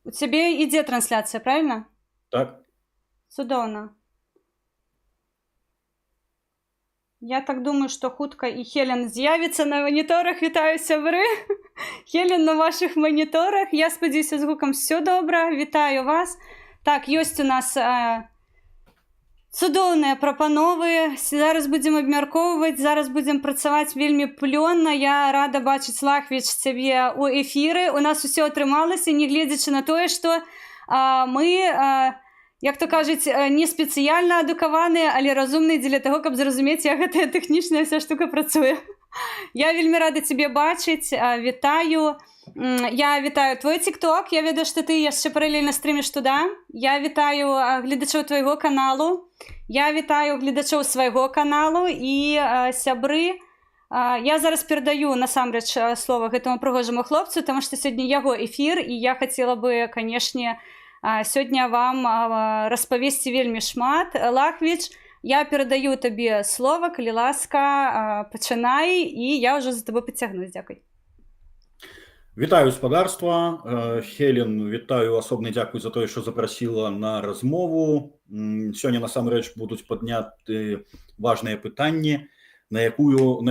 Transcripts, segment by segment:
У цябе ідзе трансляцыя, правильно? Так. Цудоўна. Я так думаю, што хутка і Хелен з'явіцца на маніторах. Вітаю, сябры. Хелен на вашых маніторах. Я спадзяюся, з гукам все добра. Вітаю вас. Так, ёсць у нас цудоўныя прапановы. Зараз будзем абмяркоўваць, зараз будзем працаваць вельмі плённа. Я рада бачыць, Лахвіч, цябе ў эфіры. У нас усё атрымалася, нягледзячы на тое, што мы, як то кажуць, не спецыяльна адукаваныя, але разумныя дзеля таго, каб зразумець, як гэтая тэхнічная вся штука працуе. Я вельмі рада цябе бачыць, вітаю. Я вітаю твой тикток, я ведаю, што ты яшчэ паралельна стрыміш туда. Я вітаю гледачоў твайго каналу. Я вітаю гледачоў свайго каналу і сябры. Я зараз перадаю насамрэч слова гэтаму прыгожаму хлопцу, таму што сёння яго эфір, і я хацела бы, канешне, сёння вам распавесці вельмі шмат. Лахвіч, я перадаю табе слова, калі ласка, пачынай, і я ўжо за табой пацягнусь. Дзякуй. Вітаю, спадарства. Хелен, вітаю, асобны дзякуй за тое, што запрасіла на размову. Сёння насамрэч будуць падняты важныя пытанні, на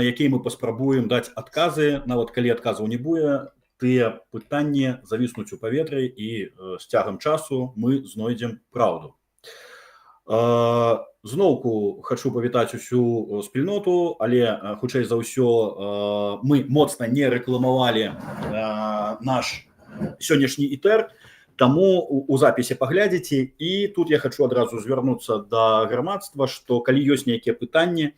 якія мы паспрабуем даць адказы. Нават калі адказаў не будзе, тыя пытанні завіснуць у паветры, і з цягам часу мы знойдзем праўду. Зноўку хачу павітаць усю спільноту, але хутчэй за ўсё мы моцна не рэкламавалі наш сённяшні ітэр, таму у запісе паглядзіце. І тут я хачу адразу звярнуцца да грамадства, што калі ёсць нейкія пытанні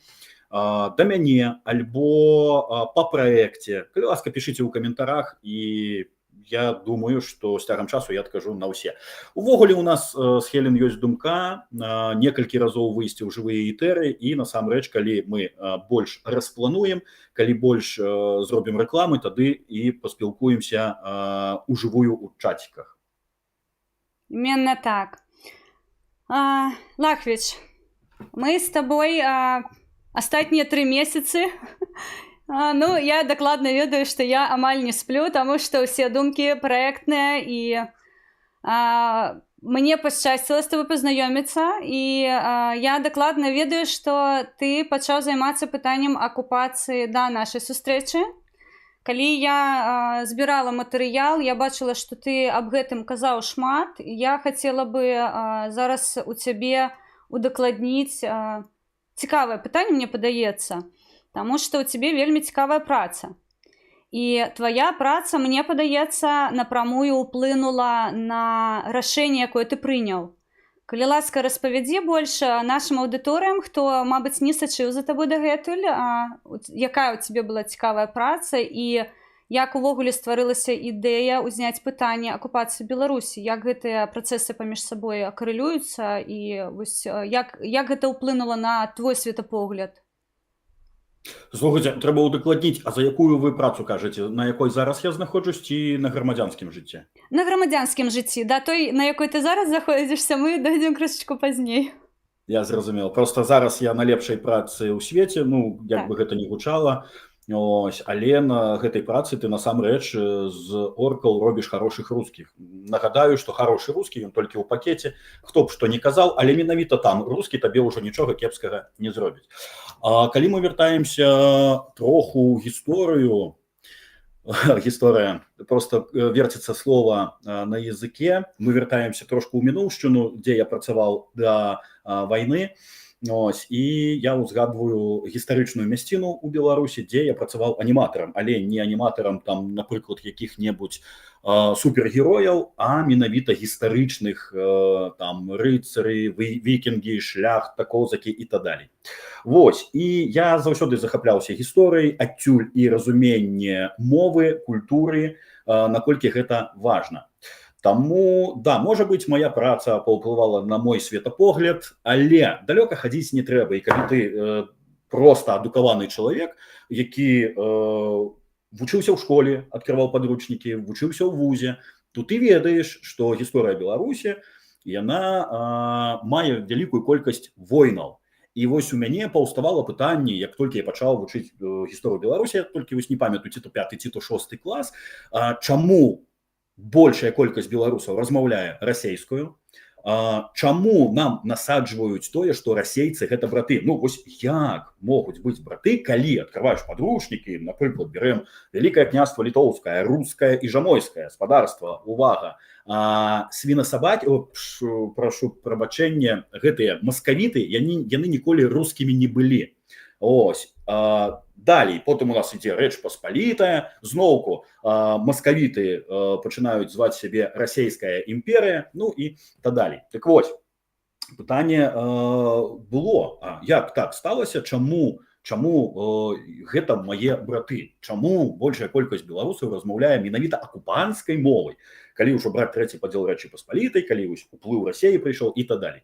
да мяне альбо па праекце, калі ласка, пішыце ў каментарах, і я думаю, што з цягам часу я адкажу на ўсе. Увогуле, у нас з Хелен ёсць думка некалькі разоў выйсці ў жывыя этэры, і насамрэч, калі мы больш расплануем, калі больш зробім рэкламы, тады і паспілкуемся ужывую ў чаціках. Именно так. Лахвіч, мы з табой астатнія 3 месяцы, ну, я дакладна ведаю, што я амаль не сплю, таму што ўсе думкі праектныя, і мне пашчасціла з тобой пазнаёміцца, і я дакладна ведаю, што ты пачаў займацца пытаннем акупацыі да нашай сустрэчы. Калі я збірала матэрыял, я бачыла, што ты аб гэтым казаў шмат. Я хацела бы зараз у цябе удакладніць цікавае пытанне, мне падаецца. Таму што ў цябе вельмі цікавая праца. І твая праца, мне падаецца, напрамую ўплынула на рашэнне, якое ты прыняў. Калі ласка, распавядзі больш нашым аўдыторыям, хто, мабыць, не сачыў за табой дагэтуль, якая ў цябе была цікавая праца і як увогуле стварылася ідэя ўзняць пытанне акупацыі Беларусі, як гэтыя працэсы паміж сабой карэлююцца і вось, як гэта ўплынула на твой светапогляд. Слухайце, трэба ўдакладніць, а за якую вы працу кажаце, на якой зараз я знаходжусь ці на грамадзянскім жыцці? На грамадзянскім жыцці, да той, на якой ты зараз знаходзішся, мы дойдзем крышачку пазней. Я зразумеў. Просто зараз я на лепшай працы ў свеце, ну, як бы гэта не гучала. Ось, але на гэтай працы ты насамрэч з оркаў робіш хороших русских. Нагадаю, што хороший русский, ён толькі ў пакеце, хто б што не казаў, але менавіта там рускі табе ўжо нічога кепскага не зробіць. А калі мы вяртаемся троху ў гісторыю, гісторыя, просто верціцца слова на языке, мы вяртаемся трошку ў мінуўшчыну, дзе я працаваў да вайны. Ось, і я ўзгадваю гістарычную мясціну ў Беларусі, дзе я працаваў аніматарам, але не аніматарам там, напрыклад, якіх-небудзь супергерояў, а менавіта гістарычных там рыцары, вікінгі, шляхта, козакі і так далей. Вось, і я заўсёды захапляўся гісторыяй, адсюль і разуменне мовы, культуры, наколькі гэта важна. Таму да, можа быць, моя праца паўплывала на мой светапогляд, але далёка хадзіць не трэба. І калі ты просто адукаваны чалавек, які вучыўся ў школе, открываў падручнікі, вучыўся ў вузе, то ты ведаеш, што гісторыя Беларусі, яна мае вялікую колькасць войнаў. І вось у мяне паўставала пытанне, як толькі я пачаў вучыць гісторыю Беларусі, я толькі вось не памятаю, ці то пяты, ці то шосты клас, чаму Большая колькасць беларусаў размаўляе расейскую? Чаму нам насаджваюць тое, што расейцы — гэта браты? Ну вось як могуць быць браты, калі открываешь падручнікі, напрыклад, берем Вялікае Княства Літоўскае, рускае і жамойскае спадарства, увага, свінасабакі, прашу прабачэння, гэтыя маскавіты, яны ніколі рускімі не былі. Ось, далей потым у нас ідзе Рэч Паспалітая, зноўку маскавіты пачынаюць зваць сябе Расійская імперыя, ну і так далей. Так вось, пытанне было: а як так сталася, чаму гэта мае браты, чаму большая колькасць беларусаў размаўляе менавіта акупанцкай мовай, калі ўжо браць трэці падзел Рэчы Паспалітай, калі вось уплыў Расеі прыйшоў і так далей?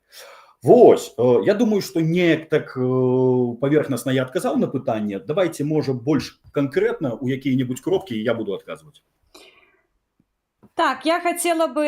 Вось, я думаю, што неяк так паверхнасна я адказаў на пытанне. Давайте, можа, больш канкрэтна, у якія-небудзь кропкі я буду адказваць. Так, я хацела бы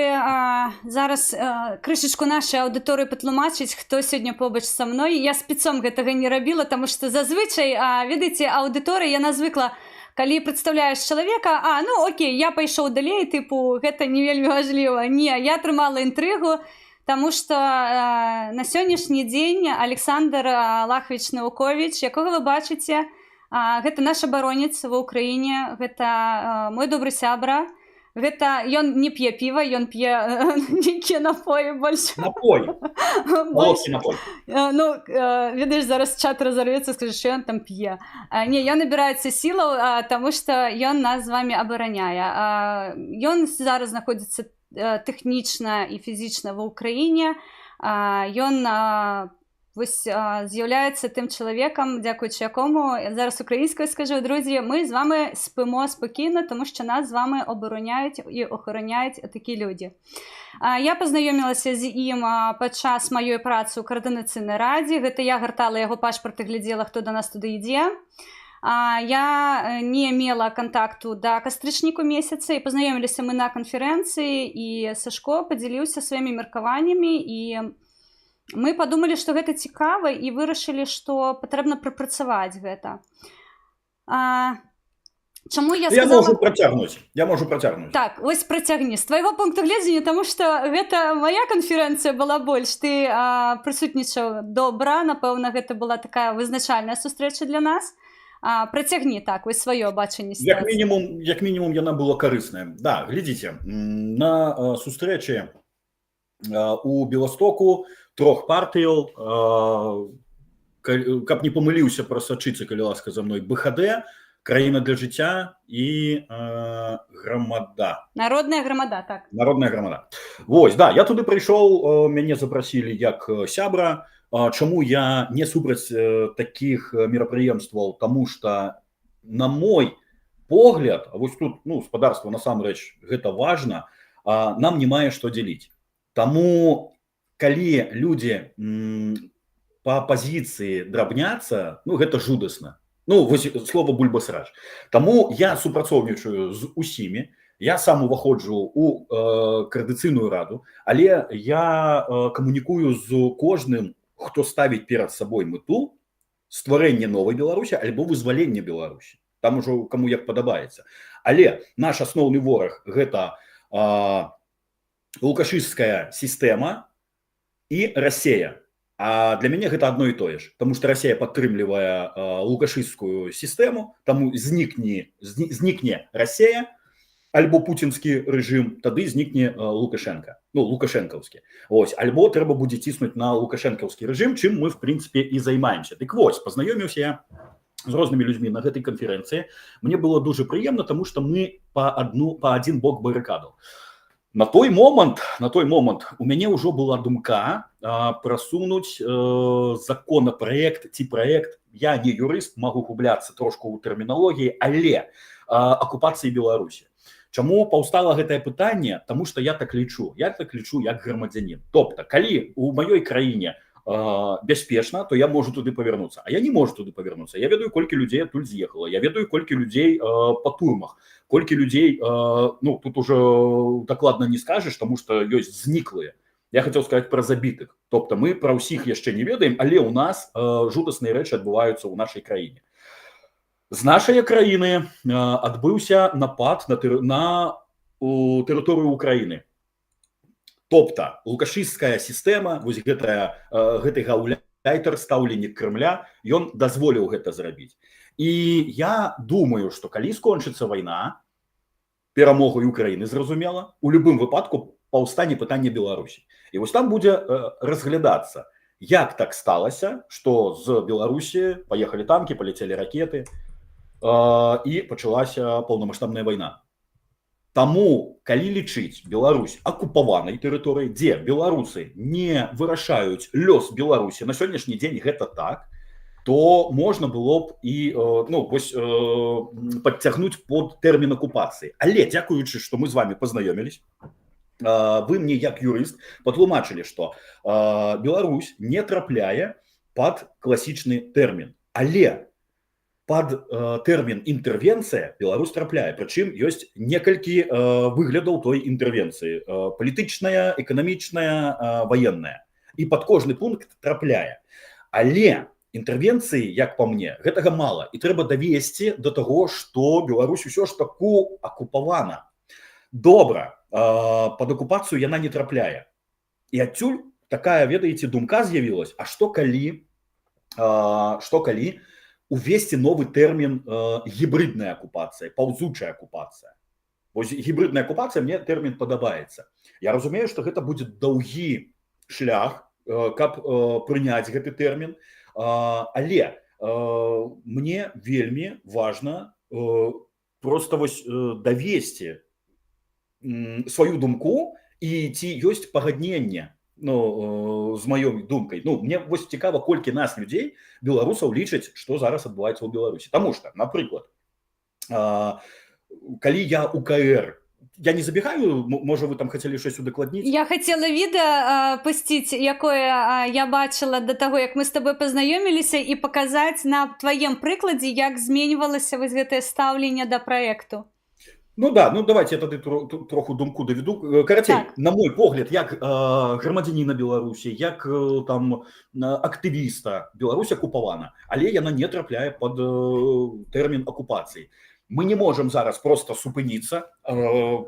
зараз крышачку нашай аўдыторыі патлумачыць, хто сёння побач са мной. Я спецом гэтага не рабіла, таму што зазвычай, ведаеце, аўдыторыя, яна звыкла, калі прадстаўляеш чалавека: «А, ну окей, я пайшоў далей, тыпу, гэта не вельмі важліва». Не, я трымала інтрыгу, таму што на сённяшні дзень Александр Лахвіч Навуковіч, якога вы бачыце, гэта наш абаронец ва Ўкраіне, гэта мой добры сябра. Гэта ён не п'е піва, ён п'е нейкія напоі больш. Напой. Больш. Напой. Ну, ведаеш, зараз чат разарвецца, скажа, що ён там п'е. Не, ён набіраецца сілаў, таму што ён нас з вами абараняе. Ён зараз знаходзіцца тэхнічна і фізічна ва Ўкраіне. Ён вось з'яўляецца тым чалавекам, дзякуючы якому, зараз українською скажу, друзі, ми з вами спимо спокійно, тому що нас з вами обороняють і охороняють такі люди. Я пазнаёмілася з ім падчас маёй працы ў каардынацыйнай радзе. Гэта я гартала яго пашпарт і глядзела, хто да нас туды ідзе. Я не мела кантакту да кастрычніку месяца, і пазнаёміліся мы на канферэнцыі, і Сашко падзяліўся сваімі меркаваннямі, і мы падумалі, што гэта цікава, і вырашылі, што патрэбна прапрацаваць гэта. Чаму я сказала... Я можу працягнуць, я можу працягнуць. Так, ось працягні з твайго пункту гледжання, таму што гэта моя канферэнцыя была больш, ты прысутнічаў добра, напэўна, гэта была такая вызначальная сустрэча для нас. Працягні, так, вось сваё бачанне. Як мінімум яна была карысная. Да, глядзіце, на сустрэчы у Беластоку трох партыяў, каб не памыліўся, прасачыце, калі ласка, за мной: БХД, Краіна для жыцця і Грамада. Народная грамада, так. Народная грамада. Вось, да, я туды прыйшоў, мяне запрасілі як сябра. Чаму я не супраць такіх мерапрыемстваў? Таму что, на мой погляд, вось тут, ну, спадарства, насамрэч гэта важна, нам не мае што дзеліць. Таму калі людзі по апазіцыі драбняцца, ну, гэта жудасна. Ну вось, слова бульбасрач. Таму я супрацоўнічаю з усімі, я сам уваходжу у каардынацыйную раду, але я камунікую з кожным, хто ставіць перад сабой мэту стварэння новай Беларусі альбо вызвалення Беларусі, там ужо каму як падабаецца. Але наш асноўны вораг — гэта лукашысцкая сістэма і Расея. А для мяне гэта адно і тое ж, потому что Расея падтрымлівае лукашысцкую сістэму, таму знікне Расея альбо пуцінскі рэжым, тады знікне Лукашенко, ну, лукашэнкаўскі. Ось, альбо трэба будзе ціснуць на лукашэнкаўскі рэжым, чым мы, в прынцыпе, і займаемся. Дык вось, пазнаёміўся я з рознымі людзьмі на гэтай канферэнцыі. Мне было дужа прыемна, таму что мы па адзін бок барыкадаў. На той момант у мяне ўжо была думка прасунуць законопроект ці праект, я не юрыст, магу губляцца трошку ў тэрміналогіі, але акупацыі Беларусі. Чаму паўстала гэтае пытанне? Таму что я так лічу як грамадзянін. Тобто калі у маёй краіне бяспечна, то я можу туды павярнуцца, а я не можу туды павярнуцца. Я ведаю, колькі людзей адтуль з'ехала, я ведаю, колькі людзей па турмах, колькі людзей, ну, тут уже дакладна не скажаш, таму что ёсць зніклыя. Я хотел сказать про забітых. Тобто мы пра ўсіх яшчэ не ведаем, але у нас жудасныя рэчы адбываюцца ў нашай краіне. З нашай краіны адбыўся напад на у тэрыторыю Украіны. Тобто лукашысцкая сістэма, вось гэтая, гэты гауляйтер, стаўленнік Крамля, ён дазволіў гэта зрабіць. І я думаю, что калі скончыцца вайна перамогай Украіны, зразумела, у любым выпадку паўстане пытанне Беларусі. І вось там будзе разглядацца, як так сталася, что з Беларусі паехалі танкі, паляцелі ракеты і пачалася паўнамасштабная вайна. Таму калі лічыць Беларусь акупаванай тэрыторыяй, дзе беларусы не вырашаюць лёс Беларусі, на сённяшні дзень гэта так, то можна было б і ну, вось, падцягнуць под тэрмін акупацыі. Але дзякуючы, што мы з вами пазнаёмілись, вы мне як юрыст патлумачылі, што Беларусь не трапляе под класічны тэрмін, але под тэрмін інтэрвенцыя Беларусь трапляе. Прычым ёсць некалькі выглядаў той інтэрвенцыі: палітычная, эканамічная, ваенная, і под кожны пункт трапляе. Але інтэрвенцыі, як по мне, гэтага мала, і трэба давесці до таго, что Беларусь усё ж таку акупавана. Добра, под акупацыю яна не трапляе. І адсюль такая, ведаеце, думка з'явілась: а што калі увесці новы тэрмін, гібридная акупацыя, паўзучая акупацыя? Вось гібридная акупацыя, мне тэрмін падабаецца. Я разумею, что гэта будзе даўгі шлях, каб прыняць гэты тэрмін, але мне вельмі важна просто вось давесці сваю думку і ці ёсць пагадненне, ну, з маёй думкай. Ну, мне вось цікава, колькі нас, людзей, беларусаў, лічаць, што зараз адбываецца ў Беларусі. Таму что, напрыклад, калі я УКР, я не забегаю, можа, вы там хацелі щось удакладніць? Я хацела відэа пусціць, якое я бачыла да таго, як мы з табой пазнаёміліся, і паказаць на тваім прыкладзе, як зменьвалася вось гэтае стаўленне да праекту. Ну да, ну давайте я тады троху думку даведу. Карацей, Так. на мой погляд, як грамадзяніна Беларусі, як там актывіста, Беларусь акупавана, але яна не трапляе под тэрмін акупацыі. Мы не можем зараз просто супыніцца,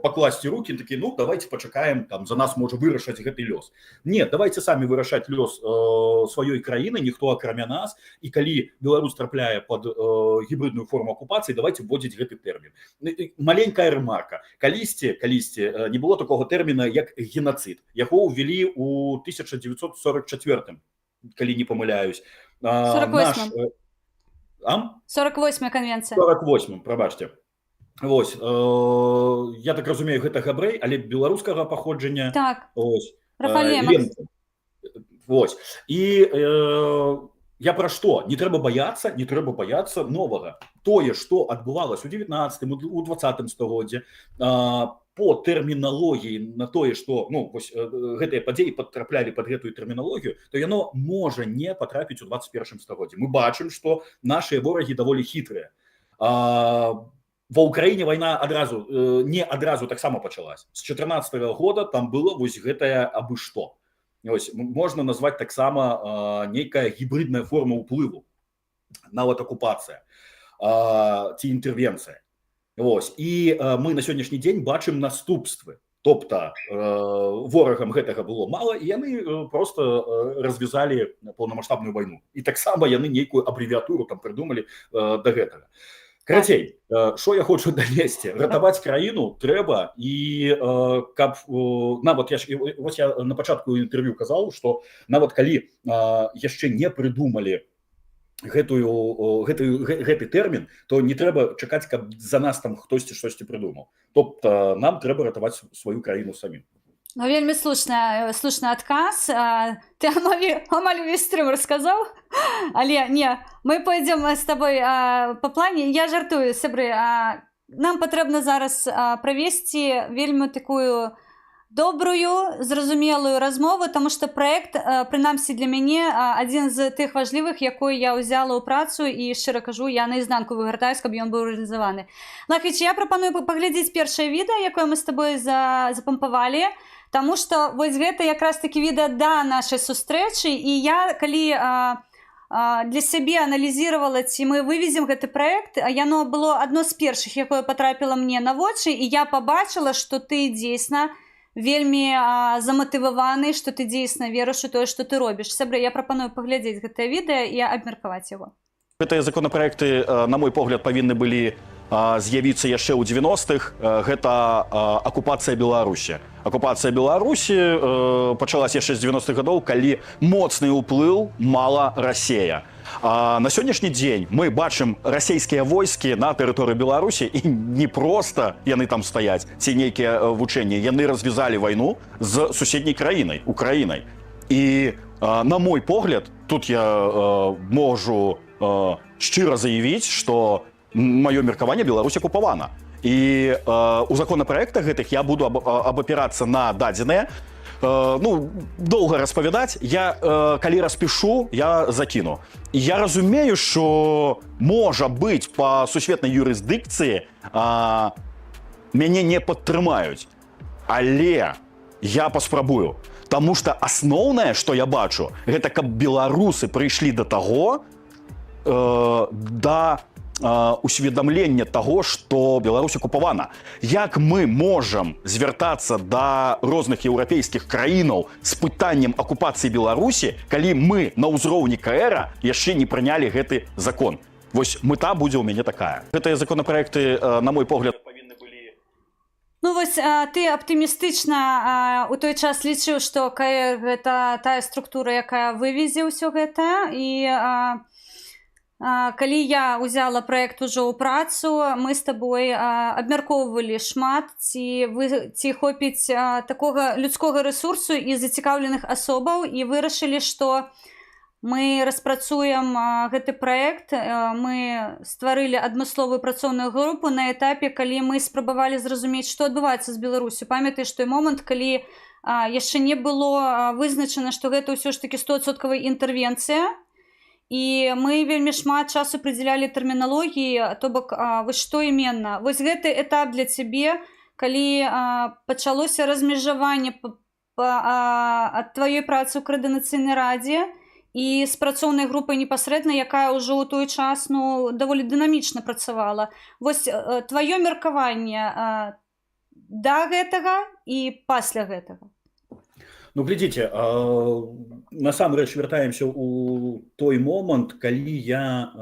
пакласці руки, такі: «Ну, давайте пачакаем, там за нас, можа, вырашаць гэты лёс». Нет, давайте самі вырашаць лёс сваёй краіны, ніхто акрамя нас. І калі Беларусь трапляе под гібридную форму акупацыі, давайте вводзіць гэты тэрмін. Ну, і маленькая ремарка: калісьці не было такого тэрміна, як геноцид. Яго ўвялі у 1944, калі не памыляюсь. 48-м. Наш, а? 48 канвенцыя. 48, прабачце. Вось, я так разумею, гэта габрэй, але беларускага паходжання. Так. Ось. Рафаэль Лемакс. Ленка. Вось. І я пра што? Не трэба баяцца, не трэба баяцца новага. Тое, што адбывалось у 19, у 20 стагоддзе, по тэрміналогіі на тое, што, ну, вось, гэтыя падзеі патраплялі под гэтую тэрміналогію, то яно можа не патрапіць у 21 стагоддзі. Мы бачым, што нашыя ворагі даволі хітрыя. Ва Ўкраіне вайна адразу, не адразу таксама пачалась. З 14 -го года там было вось гэтае абы што. Ось, можна назваць таксама нейкая гібридная форма ўплыву, нават акупацыя ці інтэрвенцыя. Ось. І мы на сённяшні дзень бачым наступствы. Тобто ворагам гэтага было мала, і яны просто развязалі паўнамасштабную вайну. І таксама яны нейкую абрэвіатуру там прыдумалі да гэтага. Карацей, що я хочу данесці: ратаваць краіну трэба, і каб нават я ж, вось я на пачатку інтэрв'ю казаў, что нават калі яшчэ не прыдумалі гэты тэрмін, то не трэба чакаць, каб за нас там хтосьці штосьці прыдумаў. Тобто нам трэба ратаваць сваю краіну самім. Ну, вельмі слушны адказ. Ты амаль увесь стрым расказаў, але не, мы пойдзем з табой по плане. Я жартую, сябры. Нам патрэбна зараз правесці вельмі такую добрую, зразумелую размову, тому что проект, прынамсі для мяне, адзін з тых важлівых, якой я ўзяла ў працу, і, шчыра кажу, я наізнанку вывяртаюсь, каб ён быў рэалізаваны. Лахвіч, я прапаную паглядзець першае відэа, якое мы з табой запампавалі. Таму што вось гэта якраз такі відэа да нашай сустрэчы, і я калі для сябе аналізировала, ці мы вывезем гэты праект, а яно было адно з першых, якое патрапіла мне на вочы, і я пабачыла, што ты дзейсна вельмі заматываваны, што ты дзейсна верыш у тое, што ты робіш. Сябры, я прапаную паглядзець гэтае відэа і абмеркаваць яго. Гэтыя законапраекты, на мой погляд, павінны былі з'явіцца яшчэ ў 90-х. Гэта акупацыя Беларусі. Акупацыя Беларусі пачалася яшчэ з 90-х гадоў, калі моцны ўплыў мала Расея. На сённяшні дзень мы бачым расійскія войскі на тэрыторыі Беларусі, і не проста яны там стаяць ці нейкія вучэнні, яны развязалі вайну з суседняй краінай, Украінай. І на мой погляд, тут я можу шчыра заявіць, што маё меркаванне: Беларусь акупавана. І у законапраектах гэтых я буду абапірацца на дадзеныя. Ну, доўга распавядаць, я калі распішу, я закіну. І я разумею, що можа быць, па сусветнай юрысдыкцыі мяне не падтрымаюць, але я паспрабую. Таму что асноўнае, што я бачу, гэта каб беларусы прыйшлі да таго, да усведамлення таго, што Беларусь акупавана. Як мы можам звяртацца да розных еўрапейскіх краінаў з пытаннем акупацыі Беларусі, калі мы на ўзроўні КР яшчэ не прынялі гэты закон? Вось мета будзе ў мяне такая. Гэтыя законапраекты, на мой погляд, павінны былі Ну вось, ты аптымістычна у той час лічыў, што КР гэта тая структура, якая вывезе ўсё гэта. І калі я ўзяла праект ужо ў працу, мы з табой абмяркоўвалі шмат, ці хопіць такога людскога рэсурсу і зацікаўленых асобаў, і вырашылі, што мы распрацуем гэты праект. Мы стварылі адмысловую працоўную групу на этапе, калі мы спрабавалі зразумець, што адбываецца з Беларусю. Памятаеш той момант, калі яшчэ не было вызначана, што гэта ўсё ж такі 100-адсоткавая інтэрвенцыя, і мы вельмі шмат часу прыдзялялі тэрміналогіі, то бок вось што іменна. Вось гэты этап для цябе, калі пачалося размежаванне ад тваёй працы ў каардынацыйнай радзе і з працоўнай групай непасрэдна, якая ўжо ў той час, ну, даволі дынамічна працавала. Вось тваё меркаванне да гэтага і пасля гэтага. Ну, глядзіце, насамрэч вяртаемся ў той момант, калі я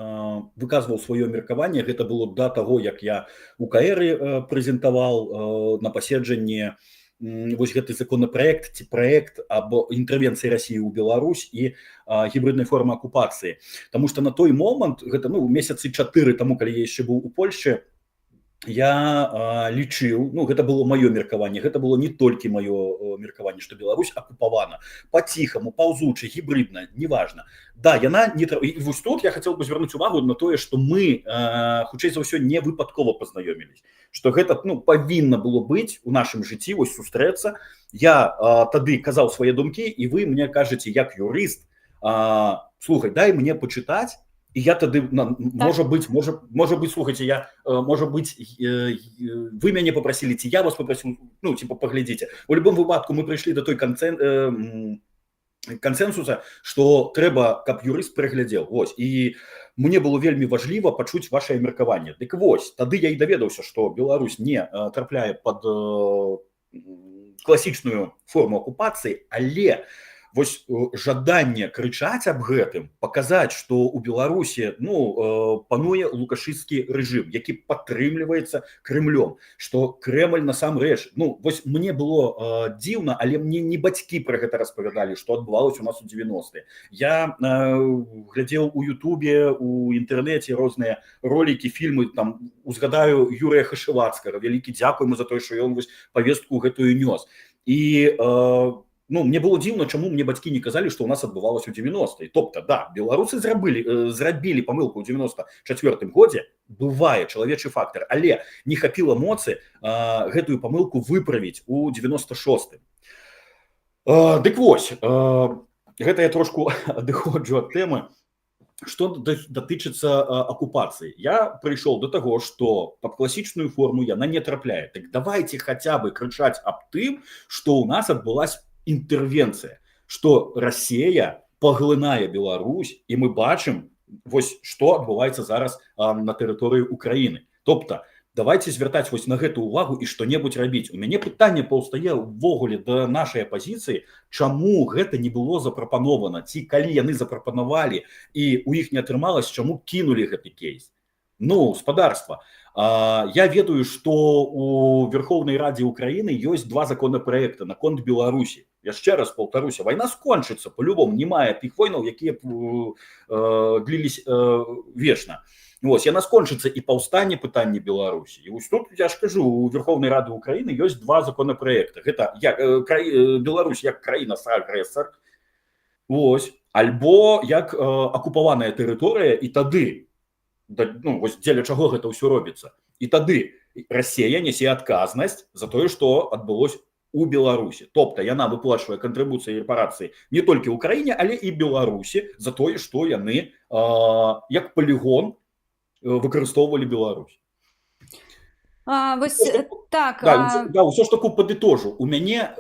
выказваў сваё меркаванне. Гэта было да таго, як я у КР прэзентаваў на паседжанні вось гэты законапраект ці праект аб інтэрвенцыі Расіі ў Беларусь і гібрыднай формы акупацыі. Таму што на той момант, гэта, ну, месяцы 4 таму, калі я яшчэ быў у Польшчы, я лічыў, ну, гэта было маё меркаванне, гэта было не толькі маё меркаванне, што Беларусь акупавана по-ціхаму, паўзучы, гібрыдна, неважно. Да, яна не і вось тут я хотел бы звярнуць увагу на тое, што мы хутчэй за ўсё не выпадкова пазнаёмілись, што гэта, ну, павінна было быць у нашым жыцці, вось сустрэцца. Я тады казаў свае думкі, і вы мне кажаце як юрыст: «Слухай, дай мне пачытаць». І я тады так. Можа быть, можа быть, слухайте, я можа быть, вы мяне попросили ці я вас попросил, ну, типа, паглядзіце. У любом выпадку мы прыйшлі до той кансенсуса, что трэба, каб юрыст праглядзеў. Вось, і мне было вельмі важліва пачуць ваше меркаванне. Дык вось, тады я і даведаўся, что Беларусь не трапляе под класічную форму акупацыі, але вось жаданне крычаць аб гэтым, паказаць, што у Беларусі, ну, пануе лукашысцкі рэжым, які падтрымліваецца Крымлём, что Крэмль насамрэч, ну, вось мне было дзіўна, але мне не бацькі пра гэта распавядалі, што адбывалось у нас у 90-е. Я глядзеў у Ютубе, у інтэрнэце розныя ролики, фільмы, там узгадаю Юрыя Хашывацкага, вялікі дзякуй ему за тое, что ён вось повестку гэтую нёс. І ну, мне было дзіўна, чаму мне бацькі не казалі, што у нас адбывалася ў 90. Тобто да, беларусы зрабілі памылку ў 94 годзе, бывае, чалавечы фактор, але не хапіла моцы гэтую памылку выправіць у 96. Дык вось, гэта я трошку адыходжу ад тэмы. Что датычыцца акупацыі, я прыйшоў до таго, что под класічную форму яна не трапляе. Так давайте хотя бы крычаць аб тым, что у нас адбылась інтэрвенцыя, что Россия паглынае Беларусь, і мы бачым вось, што адбываецца зараз на тэрыторыі Украіны. Тобто давайте звяртаць вось на гэту увагу і што-небудзь рабіць. У мяне пытанне паўстае ўвогуле да нашай апазіцыі: чаму гэта не было запрапанована, ці калі яны запрапанавалі і у іх не атрымалось, чаму кінулі гэты кейс? Ну, спадарства, я ведаю, что у Верховнай Радзе Украіны ёсць два законопроекта наконт Беларусі. Яшчэ раз паўтаруся, вайна скончыцца по-любому, не мае тых войнаў, якія б длились вечна. Вось, яна скончыцца, і паўстане пытанне Беларусі. І вось тут я ж кажу, у Верховнай Рады Украіны ёсць два законопроекта: гэта як Беларусь як краіна агрэсар, вось, альбо як акупаваная тэрыторыя. І тады да, ну, вось дзеля чаго гэта ўсё робіцца, і тады Расея нясе адказнасць за тое, што адбылось у Беларусі. Тобто яна выплачвае кантрыбуцыі, рэпарацыі не толькі ў краіне, але і Беларусі за тое, што яны як палігон выкарыстоўвалі Беларусь. Вось так. Да, да, ўсё ж таку падытожу. У мяне,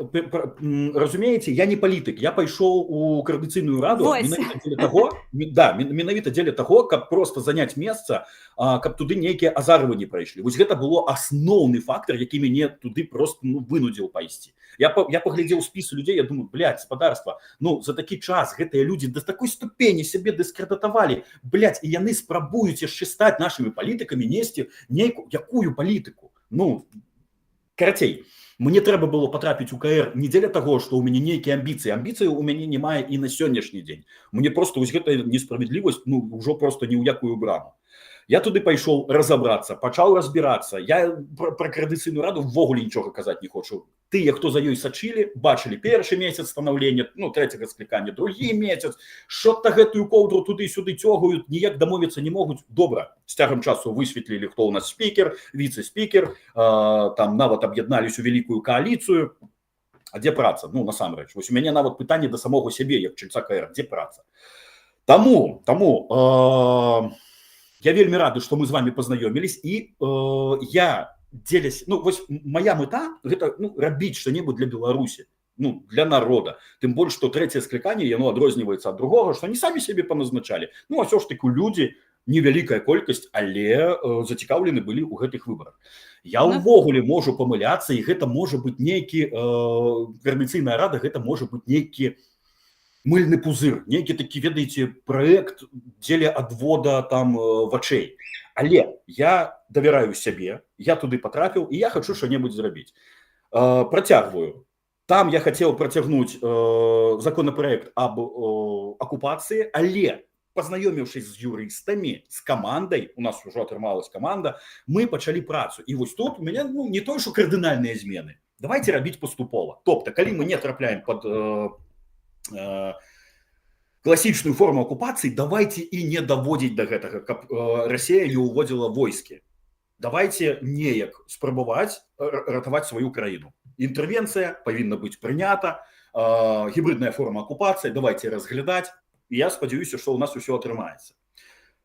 разумееце, я не палітык, я пайшоў у Каардынацыйную раду менавіта дзеля таго, да, менавіта дзеля таго, каб просто заняць месца, каб туды нейкія Азаравы не прайшлі. Вось гэта было асноўны фактор, які мяне туды просто, ну, вынудзіў пайсці. Я паглядзеў спіс людзей, я думаю: блядь, спадарства, ну за такі час гэтыя людзі да такой ступені сябе дыскрэдытавалі, блядь, і яны спрабуюць яшчэ стаць нашымі палітыкамі, несці нейкую якую палітыку. Ну, карацей, мне трэба было патрапіць у КР не дзеля таго, што ў мяне нейкія амбіцыі. Амбіцыі у мяне не мае і на сённяшні дзень. Мне просто вось гэтая несправядлівасць, ну, ўжо просто ні ў якую браму. Я туды пайшоў разабрацца, пачаў разбірацца. Я пра Каардынацыйную раду ўвогуле нічога казаць не хочу. Тыя, хто за ёй сачылі, бачылі першы месяц станаўлення, ну, трэцяга склікання, другі месяц, що-то гэтую коўдру туды-сюды цёгаюць, ніяк дамовіцца не могуць. Добра, з цягам часу высветлілі, хто ў нас спікер, віцэ-спікер, там нават аб'яднались у вялікую кааліцыю. А дзе праца? Ну, насамрэч, вось у мяне нават пытанне да самога сябе, як чальца КР: дзе праца? Таму я вельмі рады, што мы з вами пазнаёмілись, і я дзеля, ну, вось моя мэта — гэта, ну, рабіць што-небудзь для Беларусі, ну, для народа. Тым больш што трэцяе скліканне, яно адрозніваецца ад другога, што не самі сябе паназначалі, ну, а ўсё ж таки людзі, невялікая колькасць, але зацікаўлены былі ў гэтых выбарах. Я Ну. ўвогуле можу памыляцца, і гэта можа быць нейкі Каардынацыйная рада, гэта можа быць нейкі мыльны пузыр, нейкі такі, ведаеце, праект дзеля адвода там вачэй. Але я давяраю сябе, я туды патрапіў, і я хочу что-небудзь зрабіць. Працягваю. Там я хацеў працягнуць законопроект аб акупацыі, але, пазнаёміўшись з юрыстамі, з камандай, у нас ўжо атрымалась каманда, мы пачалі працу. І вось тут у мяне, ну, не той що кардынальныя змены, давайте рабіць паступова. Тобто калі мы не трапляем под класічную форму акупацыі, давайте і не даводзіць до гэтага, каб Расея не ўводзіла войскі. Давайте неяк спрабаваць ратаваць сваю краіну. Інтэрвенцыя павінна быць прынята, гібридная форма акупацыі, давайте разглядаць. І я спадзяюся, што ў нас усё атрымаецца.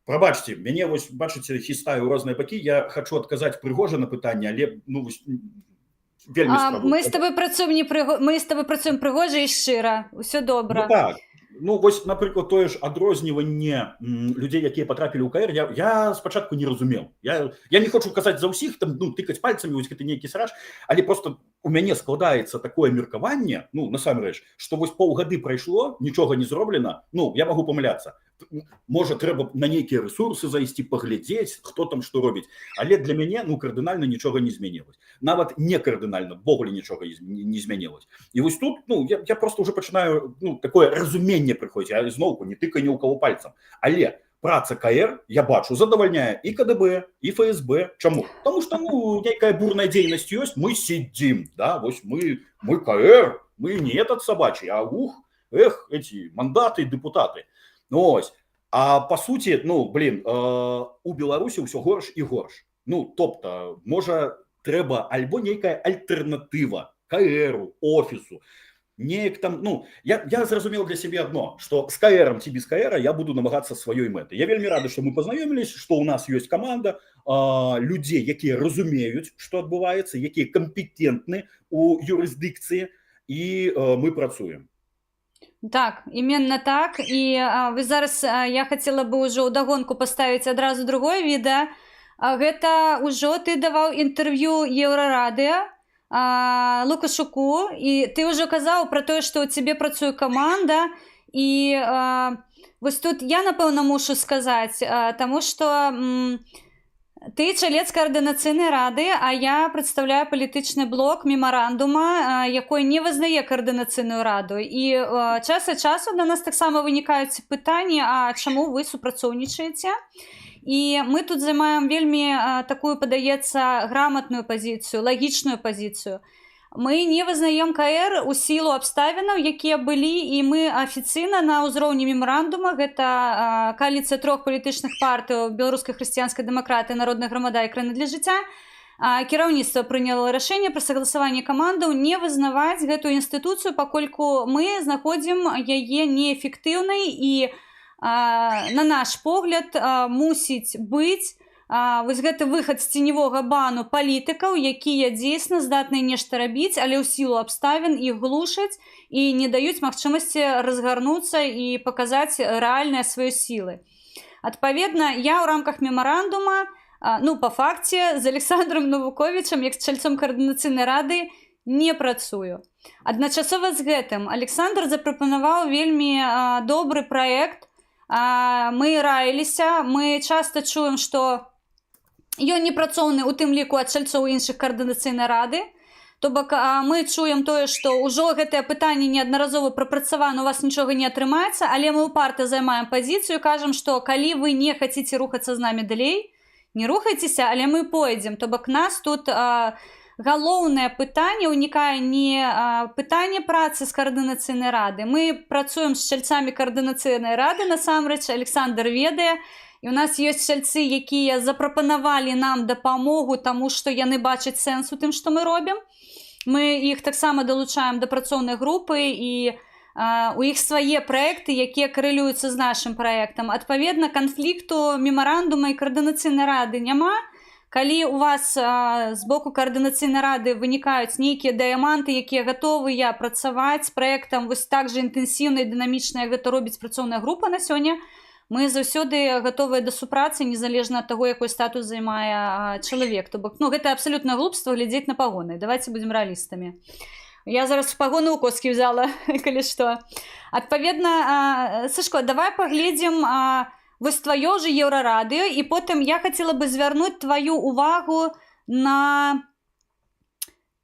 Прабачце мяне, вось бачыце, хістаю ў розныя бакі. Я хачу адказаць прыгожа на пытанне, але, ну, вось, вельмі спрабую. Мы з тобой працуем не прыго... мы з тобой працуем прыгожа і шчыра, усё добра. Ну, так. Ну вось, напрыклад, тое ж адрозніванне людзей, якія патрапілі ў КР, я спачатку не разумеў. Я не хочу казаць за ўсіх там, ну, тыкаць пальцамі, вось гэты нейкі срач, але просто у мяне складаецца такое меркаванне, ну, насамрэч, што вось паўгады прайшло, нічога не зроблена. Ну, я магу памыляцца. Можа, трэба на нейкія рэсурсы зайсці, паглядзець, хто там што робіць. Але для мяне, ну, кардынальна нічога не змянілось. Нават не кардынальна, увогуле нічога не змянілось. І вось тут, ну, я просто уже пачынаю, ну, такое разуменне прыходзіць. Я зноўку не тыкаю ні ў кого пальцам. Але праца КР, я бачу, задавальняе і КДБ, і ФСБ. Чаму? Потому что, ну, нейкая бурная дзейнасць ёсць, мы сидим, да, вось мы КР, мы не этот собачий, а ух, эх, эти мандаты, депутаты. Ну, ось. А по сути, ну, блин, у Беларусі ўсё горш і горш. Ну, тобто, можа, трэба альбо нейкая альтэрнатыва КРу, офісу, неяк там, ну, я зразумеў для сябе одно, что с КРом ці без КР я буду намагацца сваёй мэты. Я вельмі рады, что мы пазнаёмілись, что у нас ёсць каманда людзей, якія разумеюць, что адбываецца, якія кампетентны у юрысдыкцыі, і мы працуем. Так, именно так. І вы зараз, я хацела бы ўжо ўдагонку паставіць адразу другое відэа. Гэта ўжо ты даваў інтэрв'ю Еўрарадыа Лукашуку, і ты ўжо казаў пра тое, што ў цябе працуе каманда. І вось тут я, напэўна, мушу сказаць, таму што ты чалец каардынацыйнай рады, а я прадстаўляю палітычны блок Мемарандума, якой не вызнае каардынацыйную раду. І час ад часу да нас таксама вынікаюць пытанні: а чаму вы супрацоўнічаеце? І мы тут займаем вельмі такую, падаецца, граматную пазіцыю, лагічную пазіцыю. Мы не вызнаем КР у сілу абставінаў, якія былі, і мы афіцыйна на ўзроўні Мемарандума, гэта кааліцыя трох палітычных партыяў: Беларускай хрысціянскай дэмакраты, Народная грамада і Краіны для жыцця, кіраўніцтва прыняло рашэнне пра сагласаванне камандаў не вызнаваць гэтую інстытуцыю, пакольку мы знаходзім яе неэфектыўнай і, на наш погляд, мусіць быць вось гэты выхад з ценевога бану палітыкаў, якія дзейсна здатныя нешта рабіць, але ў сілу абставін іх глушаць і не даюць магчымасці разгарнуцца і паказаць рэальныя свае сілы. Адпаведна, я ў рамках Мемарандума, ну, па факце з Александром Навуковічам як з чальцом каардынацыйнай рады не працую. Адначасова з гэтым Александр запрапанаваў вельмі добры праект. Мы раіліся, мы часта чуем, што ён не працоўны, у тым ліку ад чальцоў іншых каардынацыйнай рады. То бок мы чуем тое, што ўжо гэтае пытанне неаднаразова прапрацавана, у вас нічога не атрымаецца, але мы ўпарта займаем пазіцыю, кажам, што калі вы не хаце рухацца з намі далей, не рухайцеся, але мы пойдзем. То бок нас тут галоўнае пытанне ўнікае не пытанне працы з каардынацыйнай рады. Мы працуем з чальцамі каардынацыйнай рады насамрэч, Александр ведае, і у нас ёсць чальцы, якія запрапанавалі нам дапамогу, таму што яны бачаць сэнс у тым, што мы робім. Мы іх таксама далучаем да працоўнай групы, і у іх свае праекты, якія карэлююцца з нашым праектам. Адпаведна, канфлікту Мемарандума і каардынацыйнай рады няма. Калі у вас з боку каардынацыйнай рады вынікаюць нейкія дыяманты, якія гатовыя працаваць з праектам вось так жа інтэнсіўна і дынамічна, як гэта робіць працоўная група на сёння, мы заўсёды гатовыя да супрацы, незалежна ад таго, якой статус займае чалавек. То бок, ну, гэта абсалютна глупства глядзець на пагоны, давайте будзем рэалістамі. Я зараз пагоны ў коскі взяла, калі што. Адпаведна, Сашко, давай паглядзім вось тваё же Еўрарадыё, і потым я хацела бы звярнуць тваю увагу на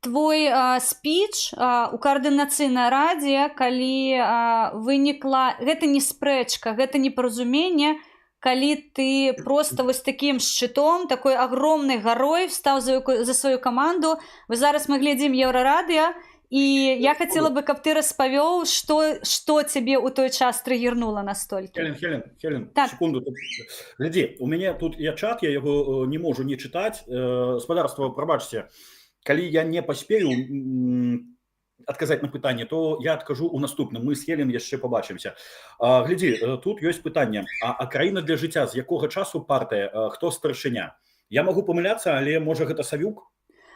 твой спіч у каардынацыйнай радзе, калі вынікла, гэта не спрэчка, гэта непаразуменне, калі ты просто вось такім шчытом, такой огромной гарой встаў за сваю каманду. Вы зараз, мы глядзім Еўрарадыё, і я хацела бы, каб ты распавёў, што цябе ў той час трыгернула настолькі. Хелен, Хелен, Хелен, Так. секунду. Тут, глядзі, у мяне тут я чат, я яго не можу не чытаць. Спадарства, прабачце, калі я не паспею адказаць на пытанне, то я адкажу ў наступным. Мы з Хелен яшчэ пабачымся. Глядзі, тут ёсць пытанне. А Краіна для жыцця з якога часу партыя, хто старшыня? Я магу памыляцца, але можа, гэта Савюк?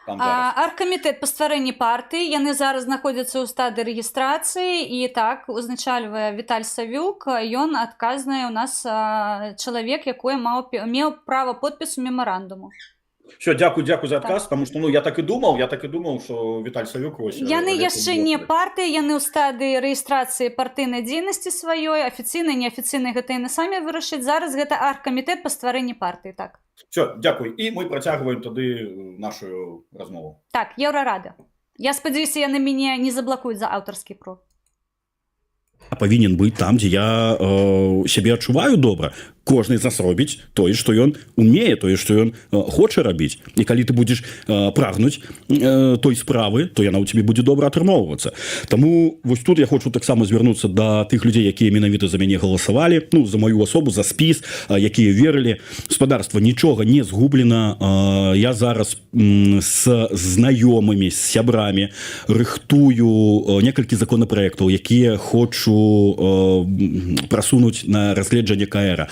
Там зараз. Аргкамітэт па стварэнні партыі, яны зараз знаходзяцца ў стадыі рэгістрацыі, і так, узначальвае Віталь Савюк, ён адказны у нас чалавек, якой меў права подпісу мемарандуму. Все, дзякуй, дзякуй за адказ, потому что, ну, я так і думаў, что Віталь Савюк, вось, Яны гэта яшчэ было. не партыя, яны ў стадыі рэгістрацыі партыйнай дзейнасці сваёй, афіцыйнай, неафіцыйнай, гэта яны самі вырашаць. Зараз гэта аргкамітэт па стварэнні партыі, так. Все, дзякуй. І мы працягваем тады нашу размову. Так, Еўрарада. Я спадзяюся, яны мяне не заблакуюць за аўтарскі про. Павінен быць там, дзе я сябе адчуваю добра. Кожны з нас робіць тое, што ён умее, тое, што ён хоча рабіць, і калі ты будзеш прагнуць той справы, то яна ў цябе будзе добра атрымоўвацца. Таму вось тут я хочу таксама звярнуцца да тых людзей, якія менавіта за мяне галасавалі, ну, за маю асобу, за спіс, якія верылі. Спадарства, нічога не згублена. Я зараз з знаёмымі, з сябрамі рыхтую некалькі законапраектаў, якія хочу прасунуць на разгледжанне КР.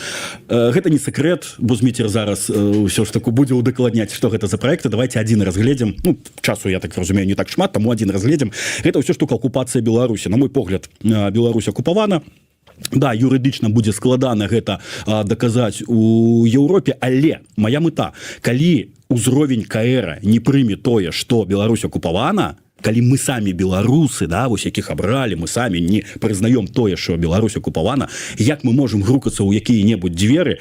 Гэта не сакрэт, бо Зміцер зараз ўсё ж таку будзе удакладняць, што гэта за праекты. Давайте один разгледзім. Ну, часу, я так разумею, не так шмат, таму один разгледзім. Гэта ўсё ж таки акупацыя Беларусі. На мой погляд, Беларусь акупавана. Да, юрыдычна будзе складана гэта даказаць у Еўропе, але моя мыта: калі ўзровень КР не прыме тое, што Беларусь акупавана, калі мы самі, беларусы, да, вось якіх абралі, мы самі не прызнаём тое, что Беларусь акупавана, як мы можем грукацца ў якія-небудзь дзверы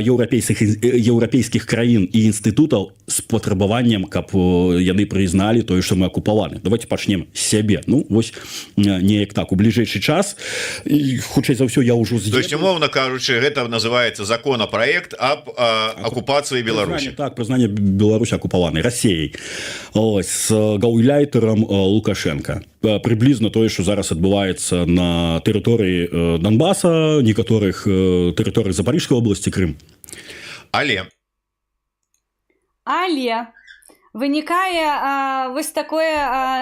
еўрапейскіх краін і інстытутаў з патрабаваннем, каб яны прызналі тое, что мы акупаваны? Давайте пачнем з сябе. Ну вось, неяк так. У бліжэйшы час і, хутчэй за ўсё, я ўжо То есть, умоўна кажучы, гэта называется законопроект об оккупации Беларуси. Так, прызнанне Беларусь акупаванай Расеяй. Ось, с гауляйтером Лукашенко. Прыблізна тое, что зараз адбываецца на тэрыторыі Донбаса, некаторых тэрыторый Запорожской области, Крым. Але Але вынікае вось такое